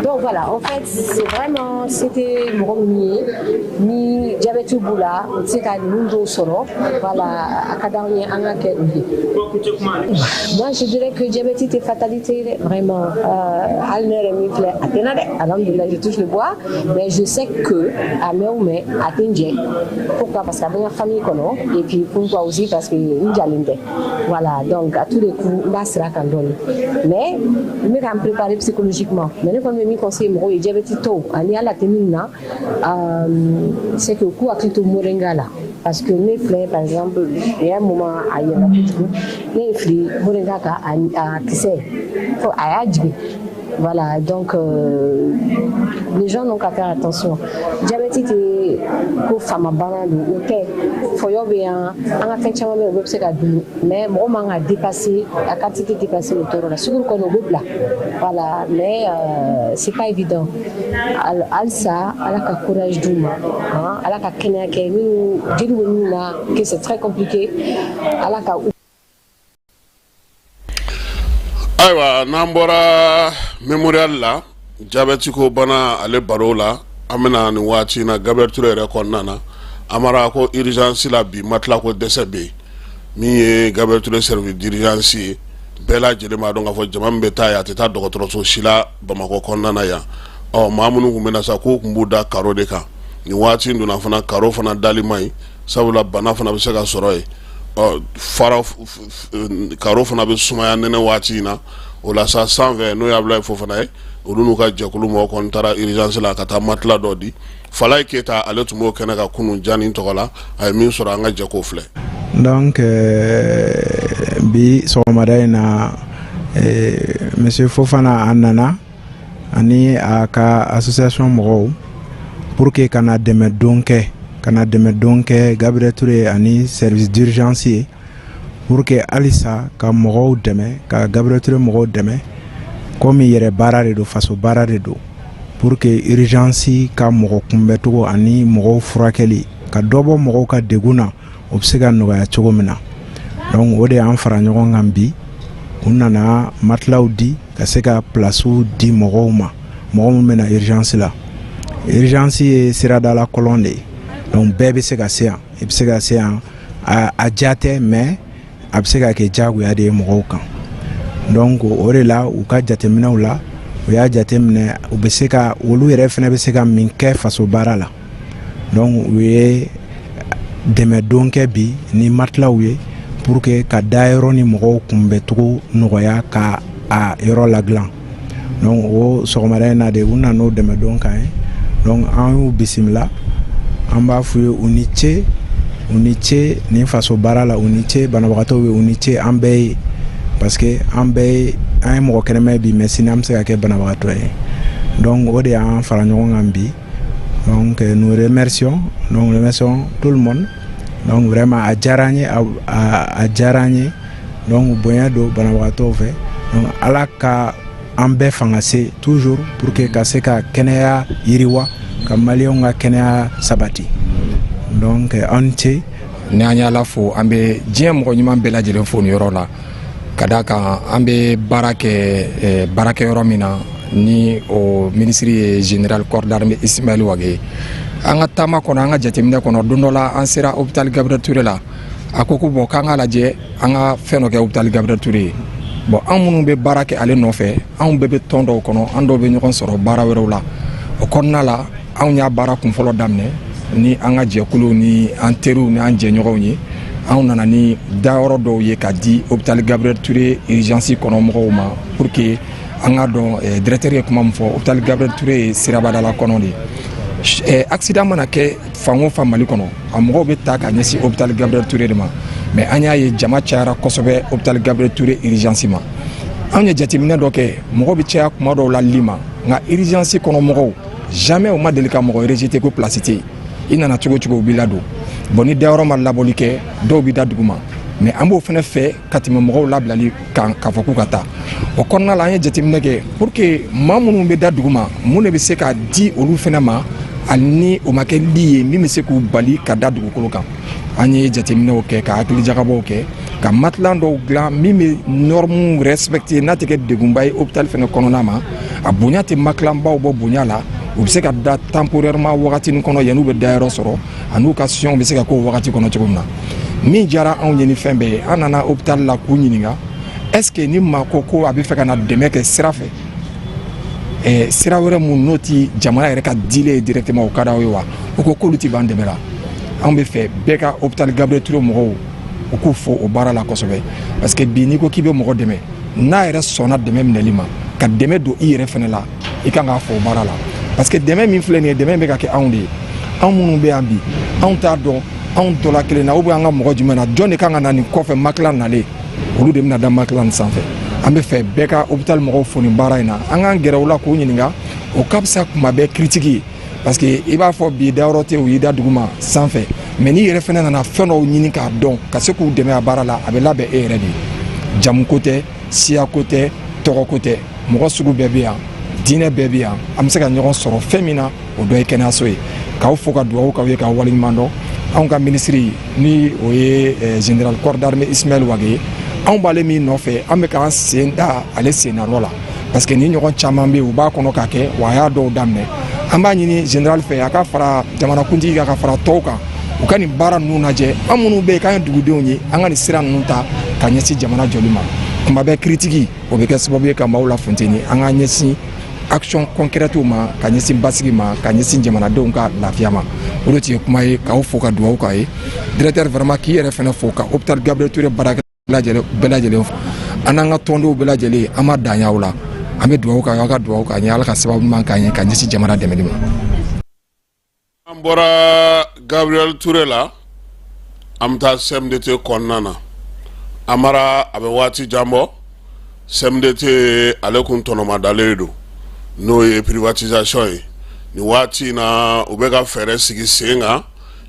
Donc voilà, en fait, c'est vraiment, c'était mɔgɔ minnu ye ni diabète b'u la, u tɛ se ka ninnu dɔw sɔrɔ. Voilà, a ka d'anw ye an ka kɛ u ye. Moi, je dirais que diabète tɛ fatalité ye dɛ, vraiment. Hali ne yɛrɛ min filɛ, a tɛ n na dɛ, alhamdulilah, je touche le bois, mais je sais que a mɛn o mɛn, a tɛ n jɛ. Pourquoi? Parce que a bɛ n ka famille kɔnɔ, et puis pourquoi aussi? Parce que n jalen tɛ. Voilà, donc à tous les coups, n b'a sira kan dɔɔni, mais n bɛ ka n préparer psychologiquement. Mais ne kɔni bɛ min conseiller mɔgɔw ye, diabète tɔw ani hali a tɛ minnu na, c'est que k'u hakili to moringa la, parce que ne filɛ, par exemple, il y a un moment, a yɛlɛla kojugu, ne ye fili moringa kan, a kisɛ fo a y'a jigin. Voilà, donc les gens n'ont qu'à faire attention. Diabète tɛ ko faamabana don, o tɛ. Fɔyɔ bɛ yan, an ka fɛn caman bɛ yen, o bɛɛ bɛ se ka dun, mais mɔgɔ man ka dépasser a quantité, dépasser o tɔɔrɔ la. Sukaro kɔni, o bɛ bila. Voilà, mais c'est pas évident. Halisa, Ala ka courage d'u ma, hein, Ala ka kɛnɛya kɛ minnu jeli bɛ minnu na, que c'est très compliqué, Ala ka Ayiwa, n'an bɔra mémorial la, jabɛti ko bana ale baro la, an bɛna nin waati in na Gabriel Touré yɛrɛ kɔnɔna na. Amara ko urgence la bi, matelas ko dɛsɛ bɛ yen. Min ye Gabriel Touré service d'urgence ye, bɛɛ lajɛlen b'a dɔn k'a fɔ jama min bɛ taa yen, a tɛ taa dɔgɔtɔrɔso si la Bamakɔ kɔnɔna na yan. Ɔ, maa minnu tun bɛ na sa, k'u tun b'u da carreau de kan. Nin waati in donna fana, carreau fana dali man ɲi, sabula bana fana bɛ se ka sɔrɔ yen. Ɔ, fara carreau fana bɛ sumaya nɛnɛ waati in na. O la sa, sanfɛ, n'o ye Abulaye Fofana ye, olu n'u ka jɛkulu mɔgɔw kɔni taara urgence la ka taa matelas dɔ di. Falaye Keyita, ale tun b'o kɛnɛ kan kunun Jani tɔgɔ la. A ye min sɔrɔ, an ka jɛ k'o filɛ. Donc bi sɔgɔmada in na, monsieur Fofana a nana ani a ka association mɔgɔw pour que ka na dɛmɛ don kɛ, ka na dɛmɛ don kɛ Gabriel Touré ani service d'urgence ye, pour que halisa ka mɔgɔw dɛmɛ, ka Gabriel Touré mɔgɔw dɛmɛ, komi yɛrɛ baara de don, faso baara de don, pour que urgence ka mɔgɔ kunbɛcogo ani mɔgɔw furakɛli, ka dɔ bɔ mɔgɔw ka degun na, o bɛ se ka nɔgɔya cogo min na. Donc o de y'an fara ɲɔgɔn kan bi. U nana matelasw di ka se ka placew di mɔgɔw ma, mɔgɔ minnu bɛ na urgence la. Urgence ye siradala kɔlɔn de ye, donc bɛɛ bɛ se ka se yan, i bɛ se ka se yan. A diya tɛ, mais a bɛ se ka kɛ diyagoya de ye mɔgɔw kan. Donc o de la, u ka jateminɛw la, u y'a jateminɛ, u bɛ se ka, olu yɛrɛ fana bɛ se ka min kɛ faso baara la. Donc u ye dɛmɛdon kɛ bi ni matelasw ye, pour que ka dayɔrɔ ni mɔgɔw kunbɛcogo nɔgɔya, ka a yɔrɔ ladilan. Donc o sɔgɔmada in na de, u nana n'o dɛmɛdon kan ye. Donc an y'u bisimila, an b'a f'u ye u ni ce, u ni ce nin faso baara la, u ni ce banabagatɔw ye, u ni ce an bɛɛ ye, parce que an bɛɛ ye, an ye mɔgɔ kɛnɛma ye bi, mais sini an bɛ se ka kɛ banabagatɔ ye. Donc o de y'an fara ɲɔgɔn kan bi. Donc nous remercions, donc remercions tout le monde. Donc vraiment, a diyara an ye, a diyara an ye. Donc bonya don banabagatɔw fɛ. Donc Ala ka an bɛɛ fanga se toujours pour que ka se ka kɛnɛya yiriwa, ka maliyɛnw ka kɛnɛya sabati. Donc aw ni ce. Ni an y'Ala fo, an bɛ diɲɛ mɔgɔ ɲuman bɛɛ lajɛlen fo nin yɔrɔ la, ka d'a kan an bɛ baara kɛ baarakɛyɔrɔ min na, ni o minisiri ye général corps d'armée Ismaël Wagué ye. An ka taama kɔnɔ, an ka jateminɛ kɔnɔ, don dɔ la, an sera hôpital Gabriel Touré la. A ko ko bon, k'an k'a lajɛ, an ka fɛn dɔ kɛ hôpital Gabriel Touré ye. Bon, an minnu bɛ baara kɛ ale nɔfɛ, anw bɛɛ bɛ tɔn dɔw kɔnɔ, an dɔw bɛ ɲɔgɔn sɔrɔ baara wɛrɛw la. O kɔnɔna la, anw y'a baara kunfɔlɔ daminɛ ni an ka jɛkuluw ni an teriw ni an jɛɲɔgɔnw ye. Anw nana ni dayɔrɔ dɔw ye ka di hôpital Gabriel Touré urgence kɔnɔ mɔgɔw ma, pour que an ka dɔn, directeur ye kuma min fɔ, hôpital Gabriel Touré ye sirabadala kɔnɔ de ye. Accident mana kɛ fan o fan Mali kɔnɔ, a mɔgɔw bɛ ta ka ɲɛsin hôpital Gabriel Touré de ma. Mais an y'a ye, jama cayara kosɛbɛ hôpital Gabriel Touré urgence ma. Anw ye jateminɛ dɔ kɛ, mɔgɔ bɛ caya kuma dɔw la lit ma, nka urgence kɔnɔ mɔgɔw, jamais u ma deli ka mɔgɔ rejeter ko place tɛ yen. I nana cogo cogo, u b'i ladon. Bon, ni dayɔrɔ ma labɔli kɛ, dɔw bɛ da dugu ma. Mais an b'o fana fɛ ka tɛmɛ mɔgɔw labilali kan k'a fɔ k'u ka taa. O kɔnɔna la, an ye jateminɛ kɛ pour que maa minnu bɛ da dugu ma, mun de bɛ se ka di olu fana ma, hali ni o ma kɛ li ye, min bɛ se k'u bali ka da dugukolo kan. An ye jateminɛw kɛ, ka hakilijagabɔw kɛ, ka matelas dɔw dilan min bɛ normes respecter, n'a tɛ kɛ degunba ye hôpital fana kɔnɔna ma. A bonya tɛ matelasbaw bɔ bonya la. U bɛ se ka da temporairement wagatinin kɔnɔ yan'u bɛ dayɔrɔ sɔrɔ, an'u ka soins bɛ se ka k'o wagati kɔnɔ cogo min na. Min diyara anw ye ni fɛn bɛɛ ye, an nana hôpital la k'u ɲininka: est ce que ni maa ko ko a bɛ fɛ ka na dɛmɛ kɛ sira fɛ, sira wɛrɛ mun n'o ti jamana yɛrɛ ka dilen ye directement, o ka d'aw ye wa? U ko k'olu ti ban dɛmɛ la. Anw bɛ fɛ bɛɛ ka hôpital Gabriel Touré mɔgɔw, u k'u fo o baara la kosɛbɛ, parce que bi, n'i ko k'i bɛ mɔgɔ dɛmɛ, n'a yɛrɛ sɔnna dɛmɛ minɛli ma, ka dɛmɛ don i yɛrɛ fɛnɛ la, i kan k'a fɔ o baara la, parce que dɛmɛ min filɛ nin ye, dɛmɛ bɛ ka kɛ anw de ye. Anw minnu bɛ yan bi, anw t'a dɔn anw dɔ la kelen na ou bien an ka mɔgɔ jumɛn na, jɔn de kan ka na nin kɔfɛ. Matelas nalen, olu de bɛna da matelas nin sanfɛ. An bɛ fɛ bɛɛ ka hôpital mɔgɔw fo nin baara in na. An k'an gɛrɛ u la k'u ɲininka, o ka fisa kuma bɛɛ critique ye, parce que i b'a fɔ bi dayɔrɔ tɛ, u y'i da duguma sanfɛ, mais n'i yɛrɛ fɛnɛ nana fɛn dɔw ɲini k'a dɔn, ka se k'u dɛmɛ a baara la, a bɛ labɛn e yɛrɛ de ye. Jamu ko tɛ, siya ko tɛ, tɔgɔ ko tɛ, mɔgɔ sugu bɛɛ bɛ yan, diinɛ bɛɛ bɛ yan. An bɛ se ka ɲɔgɔn sɔrɔ fɛn min na, o dɔ ye kɛnɛyaso ye. K'aw fo, ka dugawu k'aw ye, k'aw waleɲuman dɔn. Anw ka minisiri, ni o ye général corps d'armée Ismaël Wagué ye, anw b'ale min nɔfɛ, an bɛ k'an sen da ale sen nɔ la, parce que ni ɲɔgɔn caman bɛ yen, u b'a kɔnɔ ka kɛ wa, a y'a dɔw daminɛ. An b'a ɲini général fɛ, a ka fara jamanakuntigi kan, ka fara tɔw kan, u ka nin baara ninnu lajɛ. An minnu bɛ yen k'an ye dugudenw ye, an ka nin sira ninnu ta ka ɲɛsin jamana jɔli ma. Kuma bɛɛ critique, o bɛ kɛ sababu ye ka maaw lafunteni. An k'an ɲɛsin action concrète ma, ka ɲɛsin basigi ma, ka ɲɛsin jamanadenw ka lafiya ma. O de tun ye kuma ye, k'aw fo, ka dugawu k'a ye. Directeur, vraiment, k'i yɛrɛ fana fo, ka hôpital Gabriel Touré baarakɛla bɛɛ lajɛlen fo, an n'an ka tɔndenw bɛɛ lajɛlen. An ma dan y'aw la. An bɛ dugawu k'aw ye, aw ka dugawu k'an ye, Ala ka sababu ɲuman k'an ye ka ɲɛsin jamana dɛmɛli ma. An bɔra Gabriel Touré la, an bɛ taa CMDT kɔnɔna na. Amara, a bɛ waati jan bɔ, CMDT ale kun tɔnɔmadalen don, n'o ye privatisation ye. Nin waati in na, u bɛ ka fɛɛrɛ sigi sen kan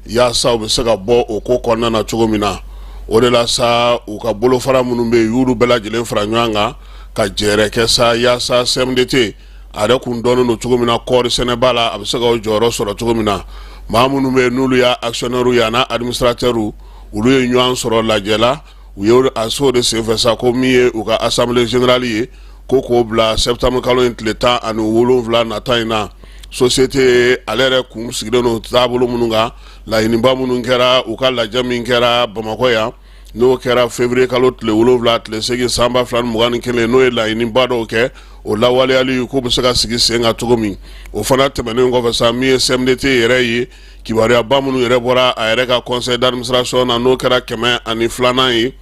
yaasa u bɛ se ka bɔ o ko kɔnɔna na cogo min na. O de la sa, u ka bolofara minnu bɛ yen, u y'olu bɛɛ lajɛlen fara ɲɔgɔn kan ka jɛrɛ kɛ sa, yaasa CMDT a yɛrɛ kun dɔnnen don cogo min na kɔɔri sɛnɛba la, a bɛ se ka o jɔyɔrɔ sɔrɔ cogo min na. Maa minnu bɛ yen n'olu y'a actionnaire ye, a n'a administrateur, olu ye ɲɔgɔn sɔrɔ lajɛ la. U ye a so de senfɛ sa, ko min ye u ka assemblée générale ye, ko k'o bila septembre kalo in tile 17 nata in na. Société ale yɛrɛ kun sigilen don taabolo minnu kan, laɲiniba minnu kɛra u ka lajɛ min kɛra Bamakɔ yan, n'o kɛra février kalo tile 7 tile 8 san 2021, n'o ye laɲiniba dɔw kɛ, o lawaleyali k'o bɛ se ka sigi sen kan cogo min. O fana tɛmɛnen kɔfɛ sa, min ye CMDT yɛrɛ ye, kibaruyaba minnu yɛrɛ bɔra a yɛrɛ ka conseil d'administration na, n'o kɛra 102nan ye,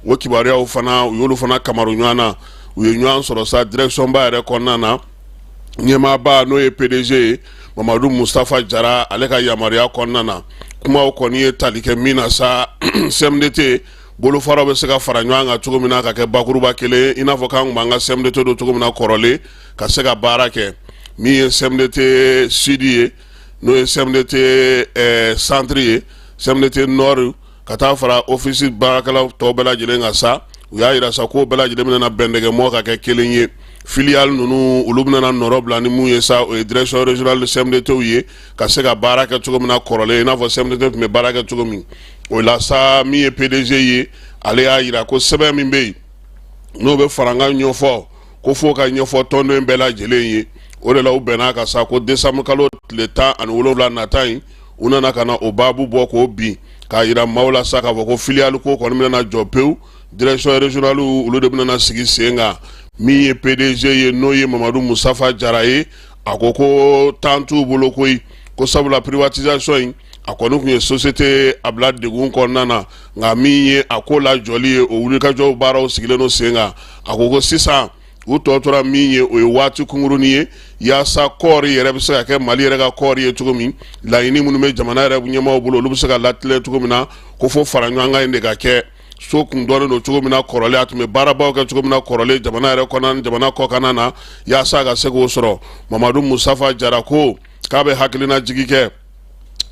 o kibaruyaw fana, u y'olu fana kamaru ɲɔgɔn na. U ye ɲɔgɔn sɔrɔ sa direction ba yɛrɛ kɔnɔna na, ɲɛmaaba n'o ye PDG ye, Mamadu Mustafa Jara, ale ka yamaruya kɔnɔna na. Kumaw kɔni ye tali kɛ min na sa, CMDT bolofaraw bɛ se ka fara ɲɔgɔn kan cogo min na ka kɛ bakuruba kelen, i n'a fɔ k'an tun b'an ka CMDT don cogo min na kɔrɔlen, ka se ka baara kɛ. Min ye CMDT Sud ye, n'o ye CMDT centre ye, CMDT Nord, ka taa fara office baarakɛlaw tɔw bɛɛ lajɛlen kan sa, u y'a yira sa k'o bɛɛ lajɛlen bɛna bɛndɛgɛmɔ ka kɛ kelen ye. Filiale ninnu, olu bɛna nɔrɔ bila ni mun ye sa, o ye direction régionale CMDT ye, ka se ka baara kɛ cogo min na kɔrɔlen, i n'a fɔ CMDT tun bɛ baara kɛ cogo min. O la sa, min ye PDG ye, ale y'a yira ko sɛbɛn min bɛ yen, n'o bɛ farankan ɲɛfɔ, ko f'o ka ɲɛfɔ tɔnden bɛɛ lajɛlen ye. O de la, u bɛn'a kan sa ko décembre kalo tile 17 nata in, u nana ka na o baabu bɔ k'o bin, k'a yira maaw la sa k'a fɔ ko filiale ko kɔni bɛna jɔ pewu, direction régionale olu de bɛna sigi sen kan. Min ye PDG ye, n'o ye Mamadu Mustafa Jara ye, a ko ko temps t'u bolo koyi, ko sabula privatisation in, a kɔni tun ye société a bila degun kɔnɔna na, nka min ye a ko lajɔli ye, o wulikajɔ baaraw sigilen don sen kan. A ko ko sisan u tɔ tora min ye, o ye waati kunkurunin ye, yaasa kɔɔri yɛrɛ bɛ se ka kɛ Mali yɛrɛ ka kɔɔri ye cogo min, laɲini minnu bɛ jamana yɛrɛ ɲɛmaaw bolo, olu bɛ se ka latilen cogo min na, ko fo fara ɲɔgɔn kan in de ka kɛ. So kun dɔnnen don cogo min na kɔrɔlen, a tun bɛ baarabaw kɛ cogo min na kɔrɔlen, jamana yɛrɛ kɔnɔna, jamana kɔkanna na, yaasa ka se k'o sɔrɔ. Mamadu Mustafa Jara ko k'a bɛ hakilina jigi kɛ.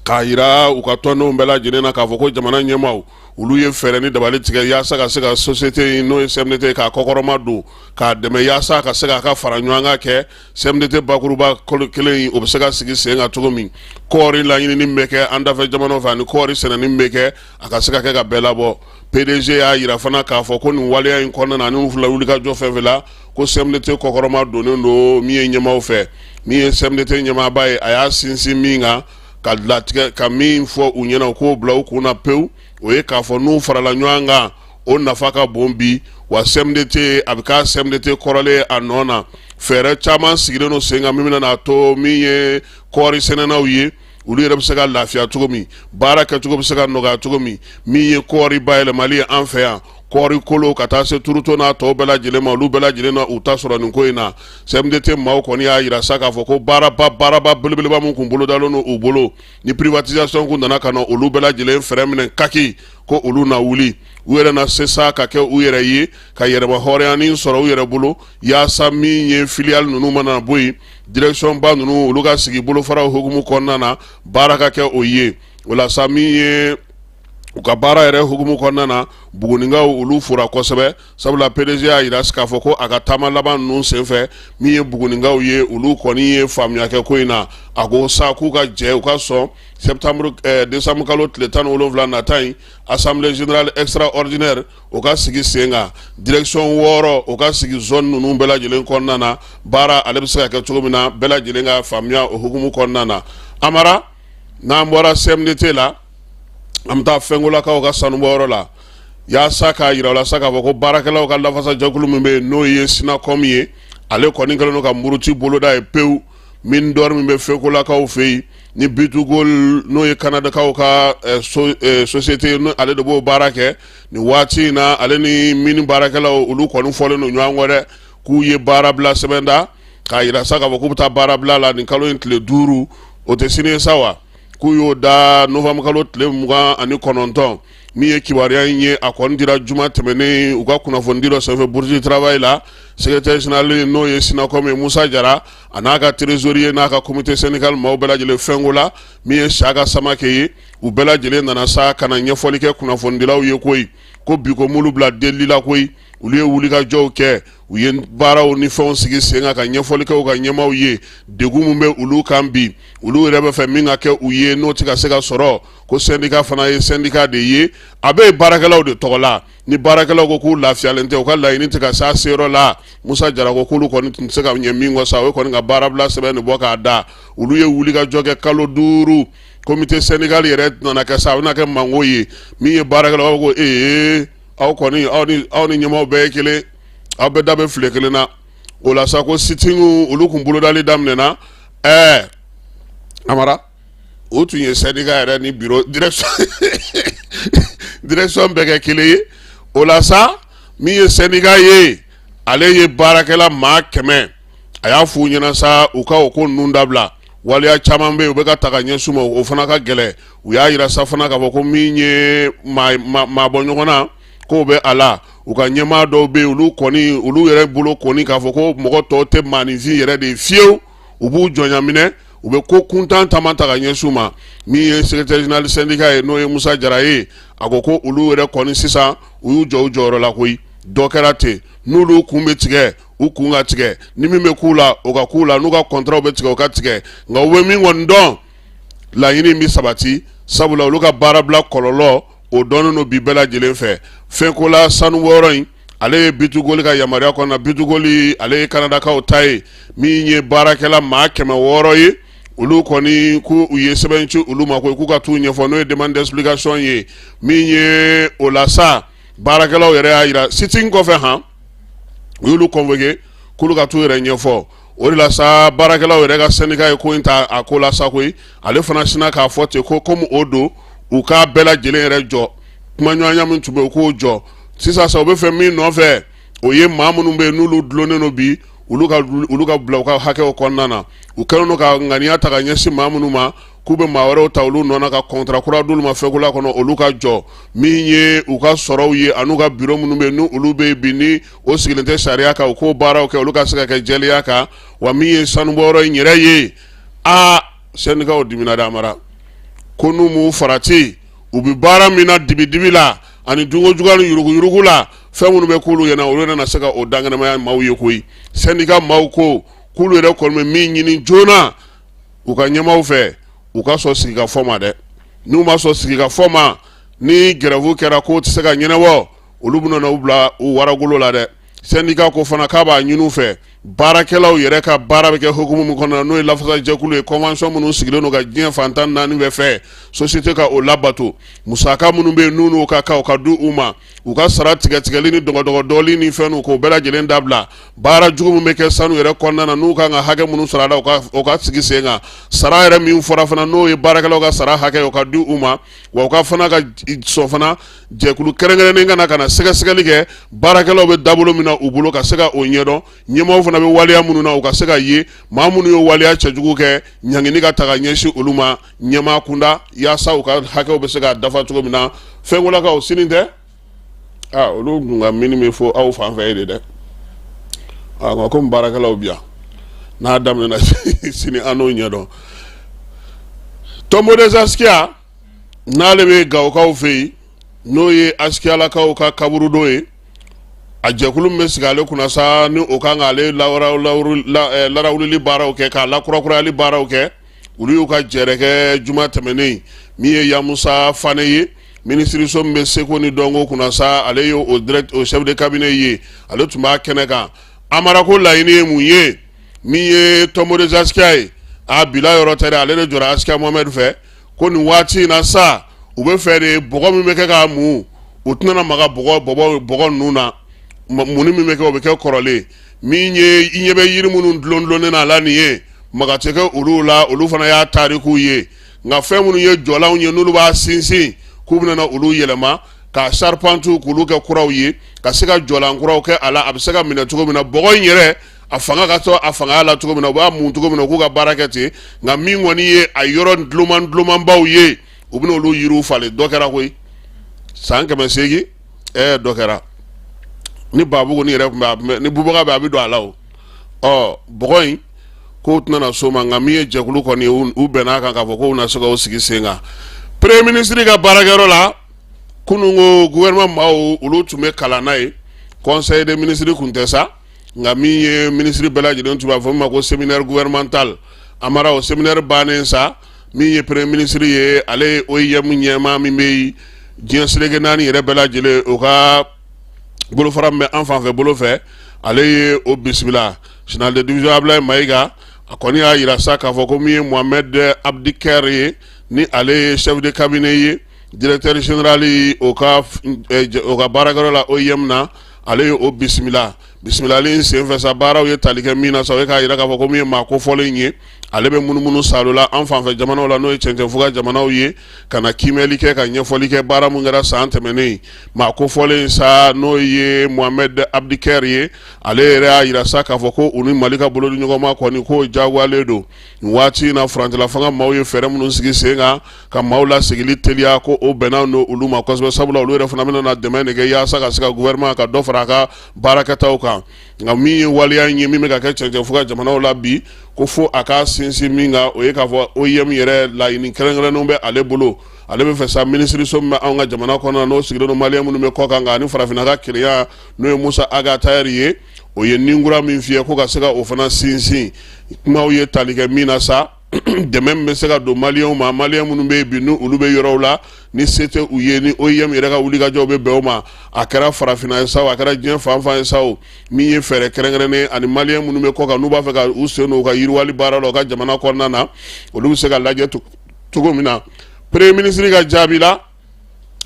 K'a jira u ka tɔndenw bɛɛ lajɛlen na k'a fɔ ko jamana ɲɛmaaw olu ye fɛɛrɛ ni dabali tigɛ yaasa ka se ka société in n'o ye CMDT k'a kɔkɔrɔma don k'a dɛmɛ yaasa ka se k'a ka fara ɲɔgɔn kan kɛ CMDT bakuruba kelen in o bɛ se ka sigi sen kan cogo min kɔɔri laɲinini bɛ kɛ an dafɛ jamanaw fɛ ani kɔɔri sɛnɛni bɛ kɛ a ka se ka kɛ ka bɛɛ labɔ. PDG y'a jira fana k'a fɔ ko nin waleya in kɔnɔna na ani fila wuli ka jɔ fɛn fɛn la ko CMDT kɔkɔrɔma donnen don min ye ɲɛmaaw fɛ. Min ye CMDT ɲɛmaaba ye, a y'a sinsin min kan ka latigɛ ka min fɔ u ɲɛna u k'o bila u kun na pewu, o ye k'a fɔ n'u farala ɲɔgɔn kan o nafa ka bon bi. Wa CMDT a bɛ k'a CMDT kɔrɔlen a nɔ na. Fɛɛrɛ caman sigilen don sen kan min bɛna n'a to min ye kɔɔri sɛnɛnaw ye olu yɛrɛ bɛ se ka lafiya cogo min, baara kɛcogo bɛ se ka nɔgɔya cogo min, min ye kɔɔri bayɛlɛmali ye an fɛ yan, kɔɔri kolo ka taa se turuto n'a tɔw bɛɛ lajɛlen ma, olu bɛɛ lajɛlen na u ta sɔrɔ nin ko in na. CMDT maaw kɔni y'a jira sa k'a fɔ ko baaraba baaraba belebeleba min kun bolodalen don u bolo ni privatisation kun nana ka na olu bɛɛ lajɛlen fɛɛrɛ minɛ kaki, ko olu na wuli u yɛrɛ na se sa ka kɛ u yɛrɛ ye ka yɛrɛma hɔrɔnya sɔrɔ u yɛrɛ bolo, yaasa min ye filiale ninnu mana bɔ yen, direction ba ninnu olu ka sigi bolofaraw hukumu kɔnɔna na, baara ka kɛ o ye. O la sa, min ye u ka baara yɛrɛ hukumu kɔnɔna na, Bugunikaw olu fora kosɛbɛ, sabula PDG y'a jira k'a fɔ ko a ka taama laban ninnu senfɛ, min ye Bugunikaw ye, olu kɔni ye faamuya kɛ ko in na. A ko sa k'u ka jɛ u ka sɔn septembre décembre kalo tile 17 nata in, assemblée générale extraordinaire o ka sigi sen kan, direction 6 o ka sigi zone ninnu bɛɛ lajɛlen kɔnɔna na, baara ale bɛ se ka kɛ cogo min na, bɛɛ lajɛlen ka faamuya o hukumu kɔnɔna na. Amara, n'an bɔra CMDT la, an bɛ taa Fɛnkolakaw ka sanubɔyɔrɔ la yaasa k'a jira u la sa k'a fɔ ko baarakɛlaw ka lafasajɛkulu min bɛ yen n'o ye SYNACOM ye, ale kɔni kɛlen don ka muruti boloda ye pewu. Mine d'or min bɛ Fekolakaw fɛ yen ni B2Gold n'o ye Kanadakaw ka société, ale de b'o baara kɛ nin waati in na, ale ni mine baarakɛlaw olu kɔni fɔlen don ɲɔgɔn kɔ dɛ, k'u ye baarabila sɛbɛn da k'a jira sa k'a fɔ k'u bɛ taa baarabila la nin kalo in tile 5, o tɛ sini ye sa wa, k'u y'o da novembre kalo tile 29. Min ye kibaruya in ye, a kɔni dira juma tɛmɛnen u ka kunnafonidi dɔ senfɛ Bourse du Travail la. Secrétaire général n'o ye SYNACOM ye, Musa Jara, a n'a ka trésorier n'a ka comité syndical maaw bɛɛ lajɛlen Fɛnko la, min ye Saka Samake ye, u bɛɛ lajɛlen nana sa ka na ɲɛfɔli kɛ kunnafonidilaw ye koyi, ko bi ko m'olu bila delili la koyi. Olu ye wulikajɔw kɛ, u ye baaraw ni fɛnw sigi sen kan ka ɲɛfɔli kɛ u ka ɲɛmaaw ye degun min bɛ olu kan bi, olu yɛrɛ bɛ fɛ min ka kɛ u ye n'o tɛ ka se ka sɔrɔ, ko syndicat fana ye syndicat de ye, a bɛ baarakɛlaw de tɔgɔ la. Ni baarakɛlaw ko k'u lafiyalen tɛ, u ka laɲini tɛ ka s'a seyɔrɔ la, Musa Jara ko k'olu kɔni tun tɛ se ka ɲɛ min kɔ sa, o ye kɔni ka baarabila sɛbɛn de bɔ k'a da. Olu ye wulikajɔ kɛ kalo 5, comité syndical yɛrɛ nana kɛ sa, a bɛna kɛ manko ye. Min ye baarakɛlaw ko ee, aw kɔni aw ni aw ni ɲɛmaaw bɛɛ ye kelen, aw bɛɛ da bɛ file kelen na. O la sa, ko sit-in olu kun bolodali daminɛna. Ɛɛ Amara, o tun ye syndicat yɛrɛ ni bureau direction bɛɛ kɛ kelen ye. O la sa, min ye syndicat ye, ale ye baarakɛla maa 100, a y'a f'u ɲɛna sa u ka o ko ninnu dabila. Waleya caman bɛ yen u bɛ ka ta ka ɲɛsin u ma, o fana ka gɛlɛn. U y'a jira sa fana k'a fɔ ko min ye maa bɔ ɲɔgɔn na k'o bɛ a la, u ka ɲɛmaa dɔw bɛ yen, olu kɔni olu yɛrɛ bolo kɔni k'a fɔ ko mɔgɔ tɔw tɛ maaninfin yɛrɛ de ye fiyewu, u b'u jɔnya minɛ, u bɛ ko kuntan caman ta ka ɲɛsin u ma. Min ye secrétaire général syndicat ye n'o ye Musa Jara ye, a ko ko olu yɛrɛ kɔni sisan u y'u jɔ u jɔyɔrɔ la koyi. Dɔ kɛra ten, n'olu kun bɛ tigɛ, u kun ka tigɛ, ni min bɛ k'u la o ka k'u la, n'u ka contrat bɛ tigɛ o ka tigɛ, nka u bɛ min kɔni dɔn, laɲini bɛ sabati, sabula olu ka baarabila kɔlɔlɔ o dɔnnen don bi bɛɛ lajɛlen fɛ. Fɛnko la sanubɔyɔrɔ in, ale ye B2Gold ka yamaruya kɔnɔ. B2Gold ale ye Kanadakaw ta ye. Min ye baarakɛla maa 600 ye, olu kɔni ko u ye sɛbɛn ci olu ma ko k'u ka t'u ɲɛfɔ, n'o ye demande d'explication ye. Min ye o la sa, baarakɛlaw yɛrɛ y'a jira sit-in kɔfɛ han, u y'olu convoqué k'olu ka t'u yɛrɛ ɲɛfɔ. O de la sa, baarakɛlaw yɛrɛ ka syndicat ye ko in ta a ko la sa koyi. Ale fana sinna k'a fɔ ten ko komi o don, u k'a bɛɛ lajɛlen yɛrɛ jɔ, kumaɲɔgɔnya min tun bɛ yen u k'o jɔ sisan sa. U bɛ fɛ min nɔfɛ, o ye maa minnu bɛ yen n'olu dulonnen don bi, olu ka bila u ka hakɛw kɔnɔna na. U kɛlen don ka ŋaniya ta ka ɲɛsin maa minnu ma k'u bɛ maa wɛrɛw ta olu nɔ na ka contrat kura d'olu ma Fɛnkola kɔnɔ, olu ka jɔ. Min ye u ka sɔrɔw ye an'u ka bureau minnu bɛ yen ni olu bɛ yen bi ni o sigilen tɛ sariya kan, u k'o baaraw kɛ, olu ka se ka kɛ jɛlenya kan. Wa min ye sanubɔyɔrɔ in yɛrɛ ye, aa, syndicatw dimina dɛ. Amara, Ko n'u m'u farati, u bɛ baara min na dibidibi la ani dunkojuguya ni yuruguyurugu la, fɛn minnu bɛ k'olu ɲɛna, olu yɛrɛ na se ka o dankɛnɛmaya maaw ye koyi. Sɛndika maaw ko k'olu yɛrɛ kɔni bɛ min ɲini joona u ka ɲɛmaaw fɛ, u ka sɔn sigikafɔ ma dɛ. N'u ma sɔn sigikafɔ ma, ni gɛrɛfu kɛra k'o tɛ se ka ɲɛnabɔ, olu bɛna u bila u waragolo la dɛ. Sɛndika ko fana k'a b'a ɲini u fɛ, baarakɛlaw yɛrɛ ka baara bɛ kɛ hukumu min kɔnɔ, n'o ye lafasajɛkulu ye, convention minnu sigilen don ka diɲɛ fan 14 bɛɛ fɛ, société ka o labato. Musaka minnu bɛ yen n'u n'o ka kan, o ka di u ma. U ka sara tigɛtigɛli ni dɔgɔdɔgɔdɔli ni fɛn k'o bɛɛ lajɛlen dabila. Baara jugu min bɛ kɛ sanu yɛrɛ kɔnɔna na, n'u kan ka hakɛ minnu sɔrɔ a la, o ka sigi sen kan. Sara yɛrɛ min fɔra fana, n'o ye baarakɛlaw ka sara hakɛ, o ka di u ma. Wa u ka fana ka sɔn fana, jɛkulu kɛrɛnkɛrɛnnen ka na ka na sɛgɛsɛgɛli kɛ baarakɛlaw bɛ dabolo min na u bolo, ka se ka o ɲɛdɔn. Ɲɛmaaw fana bɛ waleya minnu na, u ka se ka ye. Maa minnu ye waleya cɛjugu kɛ, ɲangini ka ta ka ɲɛsin olu ma ɲɛmaa kunda, yaasa u ka hakɛw bɛ se ka dafa cogo min na. Fɛnkolakaw, sini tɛ aa, olu dun ka mini bɛ fɔ aw fan fɛ ye de dɛ. Aa, nka komi baarakɛlaw bi yan, n'a daminɛna sini, an n'o ɲɛdɔn. Tombeau des Askias, n'ale bɛ Gawokaw fɛ yen, n'o ye Askiyalakaw ka kaburudo ye, a jɛkulu min bɛ sigi ale kunna sa, ni o kan k'ale larawulili baaraw kɛ, k'a lakurakurayali baaraw kɛ, olu y'u ka jɛrɛ kɛ juma tɛmɛnen. Min ye Yamusa Fane ye, minisiriso min bɛ seko ni dɔnko kunna sa, ale ye o direct o chef de cabinet ye, ale tun b'a kɛnɛ kan. Amara ko laɲini ye mun ye? Min ye Tombeau des Askias ye, a bila yɔrɔ tɛ dɛ, ale de jɔra Askiya Mohamɛdi fɛ. Ko nin waati in na sa, u bɛ fɛ de bɔgɔ min bɛ kɛ k'a mun, u tɛna maga bɔgɔ ninnu na. Munni min bɛ kɛ, o bɛ kɛ kɔrɔlen min ye. I ɲɛ bɛ yiri minnu dulon dulonnen a la nin ye, maga tɛ kɛ olu la, olu fana y'a tarikuw ye. Nka fɛn minnu ye jɔlanw ye, n'olu b'a sinsin, k'u bɛna olu yɛlɛma ka charpente k'olu kɛ kuraw ye, ka se ka jɔlan kuraw kɛ a la, a bɛ se ka minɛ cogo min na, bɔgɔ in yɛrɛ a fanga ka to a fanga la cogo min na, u b'a mun cogo min na, u k'u ka baara kɛ ten. Nka min kɔni ye a yɔrɔ duloman dulomanbaw ye, u bɛna olu yiriw falen. Dɔ kɛra koyi, san 800, dɔ kɛra. Ni babugu ni yɛrɛ tun bɛ, ni bubaga bɛ, a bɛ don a la. O ɔ bɔgɔ in k'o tɛna s'o ma. Nka min ye jɛkulu kɔni ye, u bɛn'a kan k'a fɔ k'u na se k'o sigi sen kan. Premier ministre ka baarakɛyɔrɔ la, kunun ko gouvernement maaw, olu tun bɛ kalan na ye. Conseil des ministres kun tɛ sa, nka min ye minisiri bɛɛ lajɛlen tun b'a fɔ min ma ko séminaire gouvernemental. Amara, o séminaire bannen sa, min ye premier ministre ye, ale ye OIM ɲɛmaa min bɛ yen diɲɛ seleke naani yɛrɛ bɛɛ lajɛlen, o ka bolofara min bɛ an fanfɛ bolo fɛ, ale ye o bisimila. Général de division Ablaye Mayiga, a kɔni y'a yira sa k'a fɔ ko min ye Mohamed Abdikɛr ye, ni ale ye chef de cabinet ye directeur général o ka baarakɛyɔrɔ la OIM na, ale ye o bisimila. Bisimilali in senfɛ sa, baaraw ye tali kɛ min na sa, o ye k'a jira k'a fɔ ko min ye maa kofɔlen ye, ale bɛ munumunu saalo la an fanfɛ jamanaw la, n'o ye cɛncɛnfuga jamanaw ye, ka na kiimɛli kɛ, ka ɲɛfɔli kɛ baara mun kɛra san tɛmɛnen. Maa kofɔlen sa, n'o ye Mohamed Abdikɛr ye, ale yɛrɛ y'a jira sa k'a fɔ ko u ni Mali ka bolodiɲɔgɔnma kɔni, k'o diyagoyalen don nin waati in na. Furancɛla fanga maaw ye fɛɛrɛ minnu sigi sen kan ka maaw lasegili teliya, ko o bɛnna don olu ma kosɛbɛ, sabula olu yɛrɛ fana bɛna na dɛmɛ de kɛ yaasa ka se ka gouvernement ka dɔ fara a ka baarakɛtaw kan. Nka min ye waleya in ye min bɛ ka kɛ cɛncɛnfuga jamanaw la bi, ko fo a ka sinsin min kan, o ye k'a fɔ OIM yɛrɛ laɲini kɛrɛnkɛrɛnnenw bɛ ale bolo. Ale bɛ fɛ sa, minisiriso min bɛ anw ka jamana kɔnɔ, n'o sigilen don maliyɛn minnu bɛ kɔkan kan ani farafinna ka kelenya, n'o ye Musa Ag Attaher ye, o ye ninkura min fiyɛ, ko ka se ka o fana sinsin. Kumaw ye tali kɛ min na sa, dɛmɛ min bɛ se ka don maliyɛnw ma, maliyɛn minnu bɛ yen bi, ni olu bɛ yɔrɔw la, ni se tɛ u ye, ni OIM yɛrɛ ka wulikajɔw bɛ bɛn o ma, a kɛra farafinna ye sa o, a kɛra diɲɛ fan fan ye sa o, min ye fɛɛrɛ kɛrɛnkɛrɛnnen ani maliyɛn minnu bɛ kɔkan, n'u b'a fɛ ka u sen don u ka yiriwali baara la u ka jamana kɔnɔna na, olu bɛ se ka lajɛ cogo min na. Premier ministre ka jaabi la,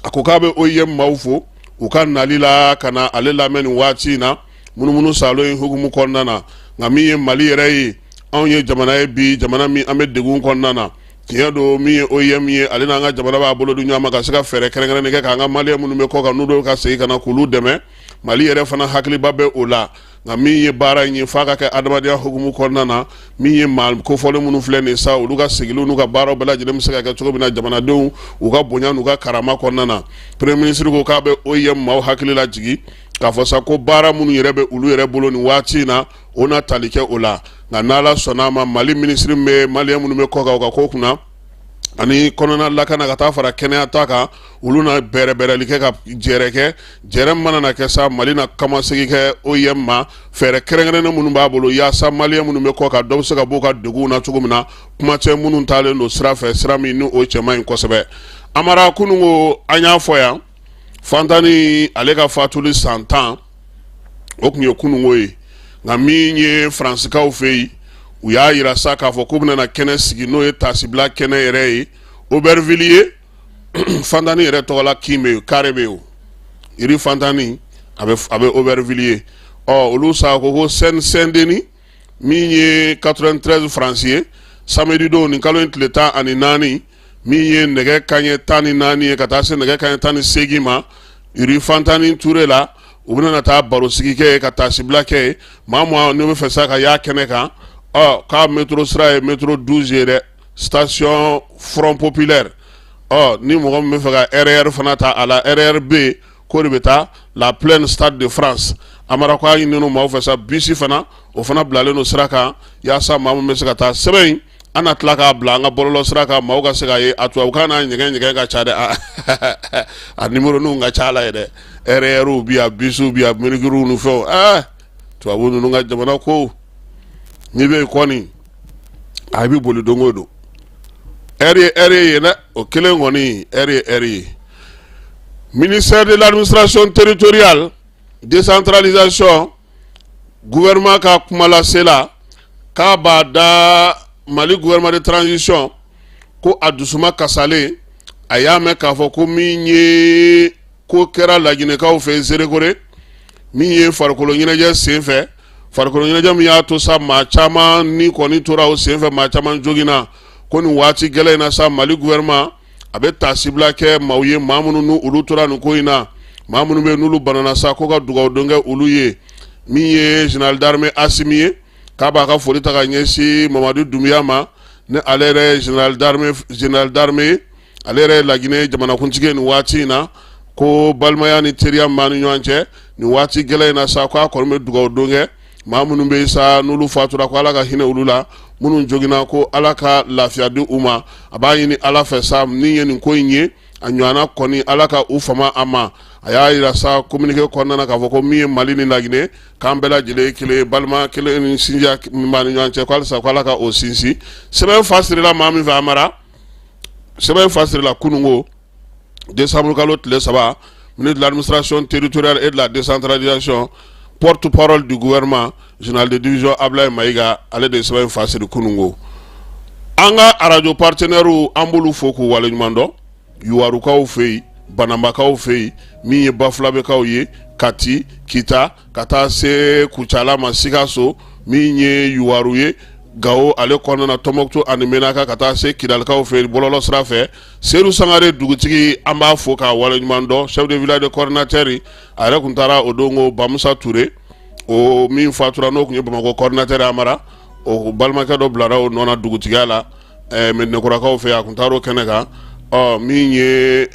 a ko k'a bɛ OIM maaw fo u ka nali la ka na ale lamɛn nin waati in na, munumunu saalo in hukumu kɔnɔna na. Nka min ye Mali yɛrɛ ye, anw ye jamana ye bi, jamana min an bɛ degun kɔnɔna na. Tiɲɛ don, min ye OIM ye, ale n'an ka jamana b'a bolo di ɲɔgɔn ma ka se ka fɛɛrɛ kɛrɛnkɛrɛnnen kɛ k'an ka maliyɛn minnu bɛ kɔkan, n'u bɛ ka segin ka na, k'olu dɛmɛ. Mali yɛrɛ fana hakiliba bɛ o la. Nka min ye baara in ye, f'a ka kɛ adamadenya hukumu kɔnɔna na. Min ye maa kofɔlen minnu filɛ nin sa, olu ka segiliw n'u ka baaraw bɛɛ lajɛlen bɛ se ka kɛ cogo min na jamanadenw u ka bonya n'u ka karama kɔnɔna na. Premier ministre ko k'a bɛ OIM maaw hakili lajigin k'a fɔ sa ko baara minnu yɛrɛ bɛ olu yɛrɛ bolo nin waati in na, o na tali kɛ o la. Nka n'Ala sɔnna a ma, Mali minisiri min bɛ maliyɛn minnu bɛ kɔkan u ka ko kunna, Ani kɔnɔna lakana ka taa fara kɛnɛya ta kan, olu na bɛrɛbɛrɛli kɛ ka jɛrɛ kɛ. Jɛrɛ mana na kɛ sa, Mali na kamasegin kɛ OIM ma, fɛɛrɛ kɛrɛnkɛrɛnnen minnu b'a bolo yaasa maliyɛn minnu bɛ kɔ kan, dɔ bɛ se ka b'u ka degunw na cogo min na. Kuma cɛ minnu taalen don sira fɛ, sira min ni o cɛ man ɲi kosɛbɛ. Amara, kunun ko an y'a fɔ yan, Fantani ale ka fatuli san 10, o tun ye kununko ye. Nka min ye Faransikaw fɛ yen, u y'a yira sa k'a fɔ k'u bɛna kɛnɛ sigi, n'o ye tasibila kɛnɛ yɛrɛ ye Aubervilliers. Fantani yɛrɛ tɔgɔla kin bɛ yen, carré bɛ yen, rue Fantani, a bɛ Aubervilliers. Ɔ olu sa ko Seine Saint-Denis, min ye 93 Faransi ye, samedi don, nin kalo in tile 14, min ye nɛgɛ kanɲɛ 14 ye ka taa se nɛgɛ kanɲɛ 18 ma, rue Fantani Ture la, u bɛna taa barosigi kɛ ka tasibila kɛ. Maa maa n'u bɛ fɛ sa ka y'a kɛnɛ kan, ɔ k'a métro sira ye métro 12 ye dɛ, station Front Populaire. Ɔ ni mɔgɔ min bɛ fɛ ka RER fana ta a la, RER B k'o de bɛ taa La Plaine, Stade de France. Amara, ko a ɲininen maaw fɛ sa, bisi fana, o fana bilalen don sira kan yaasa maa min bɛ se ka taa. Sɛbɛn in, an na tila k'a bila an ka bɔlɔlɔ sira kan, maaw ka se k'a ye. A tubabukan n'a ɲɛgɛn ɲɛgɛn ka ca dɛ, a numéro ka ca la yɛrɛ. RERw bi yan, bisiw bi yan, minikiriw ni fɛnw. Ɛɛ, tubabu ninnu ka jamana ko, n'i bɛ yen kɔni, a bɛ boli don o don. Heure ye heure ye dɛ, o kelen kɔni, heure ye heure ye. Ministère de l'administration territoriale, décentralisation, gouvernement ka kumalasela k'a b'a da Mali gouvernement de transition ko a dusuma kasalen, a y'a mɛn k'a fɔ ko min ye ko kɛra Laginɛkaw fɛ Zerekore, min ye farikolo ɲɛnajɛ senfɛ, farikolo ɲɛnajɛ min y'a to sa maa caman ni kɔni tora o senfɛ, maa caman joginna, ko nin waati gɛlɛn in na sa, Mali gouvernement a bɛ taasibila kɛ maaw ye, maa minnu n'u olu tora nin ko in na, maa minnu bɛ n'olu banana sa, ko ka dugawu don kɛ olu ye. Min ye général d'armée Asimi ye, k'a b'a ka foli ta ka ɲɛsin Mamadu Dunbiya ma, ni ale yɛrɛ ye général d'armée ye, ale yɛrɛ ye Laginɛ jamanakuntigi ye nin waati in na, ko balimaya ni teriya b'an ni ɲɔgɔn cɛ nin waati gɛlɛn in na sa, k'a kɔni bɛ dugawu don kɛ maa minnu bɛ yen sa n'olu fatura, ko Ala ka hinɛ olu la, minnu joginna, ko Ala ka lafiya di u ma. A b'a ɲini Ala fɛ sa, min ye nin ko in ye, a ɲɔgɔnna kɔni, Ala ka u fama a ma. A y'a yira sa communiqué kɔnɔna na k'a fɔ ko min ye Mali ni Laginɛ, k'an bɛɛ lajɛlen ye kelen ye, balima kelen ni sinjiya min b'an ni ɲɔgɔn cɛ, ko halisa ko Ala ka o sinsin. Sɛbɛn fa sirila maa min fɛ, Amara, sɛbɛn fa sirila kununko, décembre kalo tile 3, ministre de l'administration territoriale et de la décentralisation, porte-parole du gouvernement, général de division Ablaye Mayiga, ale de ye sɛbɛn fa siri kununko. An ka arajo partenaires, an b'olu fo k'u waleɲuman dɔn. Yuwarukaw fɛ yen, Banambakaw fɛ yen, min ye Bafulabɛkaw ye, Kati, Kita, ka taa se Kucala ma, Sikaso, min ye Yuwaru ye, Gawo ale kɔnɔna na, Tɔnbɔkutu ani Menaka, ka taa se Kidalikaw fɛ yen bɔlɔlɔ sira fɛ. Sedu Sangare dugutigi, an b'a fo k'a waleɲuman dɔn, chef de village de coordinateur. A yɛrɛ tun taara o don ko Bamusa Ture, o min fatura, n'o tun ye Bamakɔ coordinateur, Amara, o balimakɛ dɔ bilara o nɔ na dugutigiya la Mɛdinɛkurakaw fɛ, a tun taara o kɛnɛ kan. Ɔ min ye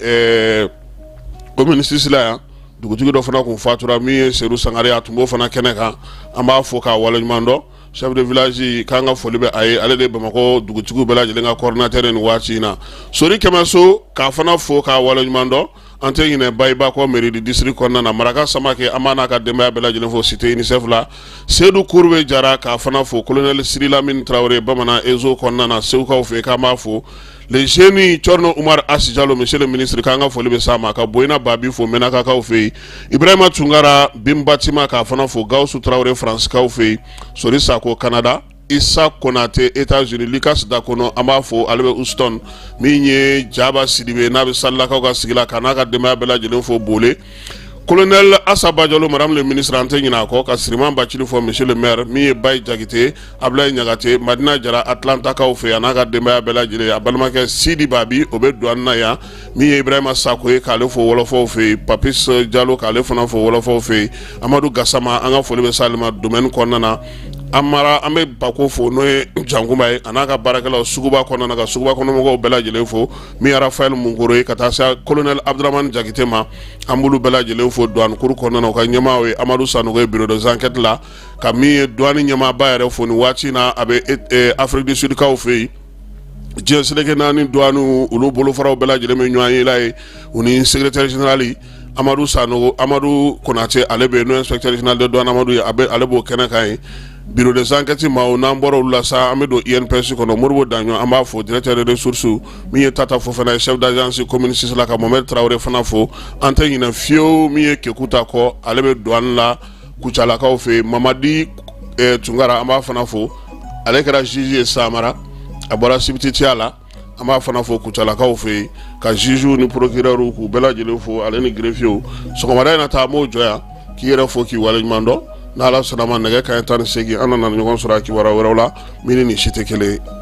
commune 6 la yan, dugutigi dɔ fana tun fatura, min ye Sedu Sangare, a tun b'o fana kɛnɛ kan. An b'a fo k'a waleɲuman dɔn, chef de village, k'an ka foli bɛ a ye, ale de ye Bamakɔ dugutigiw bɛɛ lajɛlen ka coordinateur nin waati in na. Sori Kɛmɛso, k'a fana fo k'a waleɲuman dɔn. An tɛ ɲinɛ Bayiba kɔ, mairie du district kɔnɔna na, Maraka Samakɛ, an b'a n'a ka denbaya bɛɛ lajɛlen fo cité UNICEF la. Sedu Kurube Jara, k'a fana fo. Colonel Sidi Lamini Tarawele, Bamanan Ezo kɔnɔna na, Segukaw fɛ, k'an b'a fo. Le génie Thierno Umar Asi Jalo, monsieur le ministre, k'an ka foli bɛ s'a ma. Ka Boyina Babi fo Menakakaw fɛ yen. Ibrahima Tunkara Binbatima, k'a fana fo. Gawusu Tarawele, Faransikaw fɛ yen. Sori Sako, Canada. Isa Konate, États-Unis. Lucas Dakono, an b'a fo, ale bɛ Houston. Min ye Jaba Sidibe, n'a bɛ Salilakaw ka sigi la, ka n'a ka denbaya bɛɛ lajɛlen fo Bole. Colonel Assa Badiallo, madame le ministre, an tɛ ɲinɛ a kɔ. Ka Siriman Bacili fɔ, monsieur le maire. Min ye Bayi Jakite, Ablaye Ɲagate, Madina Jara, Atlantakaw fɛ, a n'a ka denbaya bɛɛ lajɛlen, a balimakɛ Sidi Babi, o bɛ douane na yan. Min ye Ibrahima Sako ye, k'ale fo wɔlɔfɔw fɛ yen. Papis Jalo, k'ale fana fo wɔlɔfɔw fɛ yen. Amadu Gasama, an ka foli bɛ s'ale ma domaine kɔnɔna na. Amara, an bɛ Bako fo, n'o ye Jankunba ye, a n'a ka baarakɛlaw suguba kɔnɔna na, ka suguba kɔnɔmɔgɔw bɛɛ lajɛlen fo. Min ye Rafael Munkoro ye, ka taa se colonel Abdramane Jakite ma, an b'olu bɛɛ lajɛlen fo douane cour kɔnɔna na. U ka ɲɛmaaw ye Amadu Sanogo ye bureau des enquêtes la. Ka min ye douane ɲɛmaaba yɛrɛ fo nin waati in na, a bɛ Afrique du Sud kaw fɛ yen. Diɲɛ seleke naani douane olu bolofaraw bɛɛ lajɛlen bɛ ɲɔgɔn ye la ye u ni secrétaire général Amadu Sanogo Amadu Konate ale bɛ n'o inspecteur général de douane Amadu ye a bɛ ale b'o kɛnɛ kan ye bureau des enquêtes maaw n'an bɔra olu la sa an bɛ don INPS kɔnɔ Modibo Daɲɔ an b'a fo directeur des ressources min ye Tata Fofana ye chef d'agence commune 6 la ka Mohamed Traoré fana fo an tɛ ɲinɛ fiyewu min ye Kekuta kɔ ale bɛ douane la Kucalakaw fɛ yen Mamadi Tunkara an b'a fana fo ale kɛra juge ye Samara a bɔra substitut la an b'a fana fo Kucalakaw fɛ yen ka jugew ni procureurw k'u bɛɛ lajɛlen fo ale ni greffierw sɔgɔmada in na taa an b'o jɔ yan k'i yɛrɛ fo k'i waleɲuman dɔn n'Ala sɔnna ma nɛgɛ kanɲɛ 18 an nana ɲɔgɔn sɔrɔ a kibaruya wɛrɛw la min ni nin si tɛ kelen ye.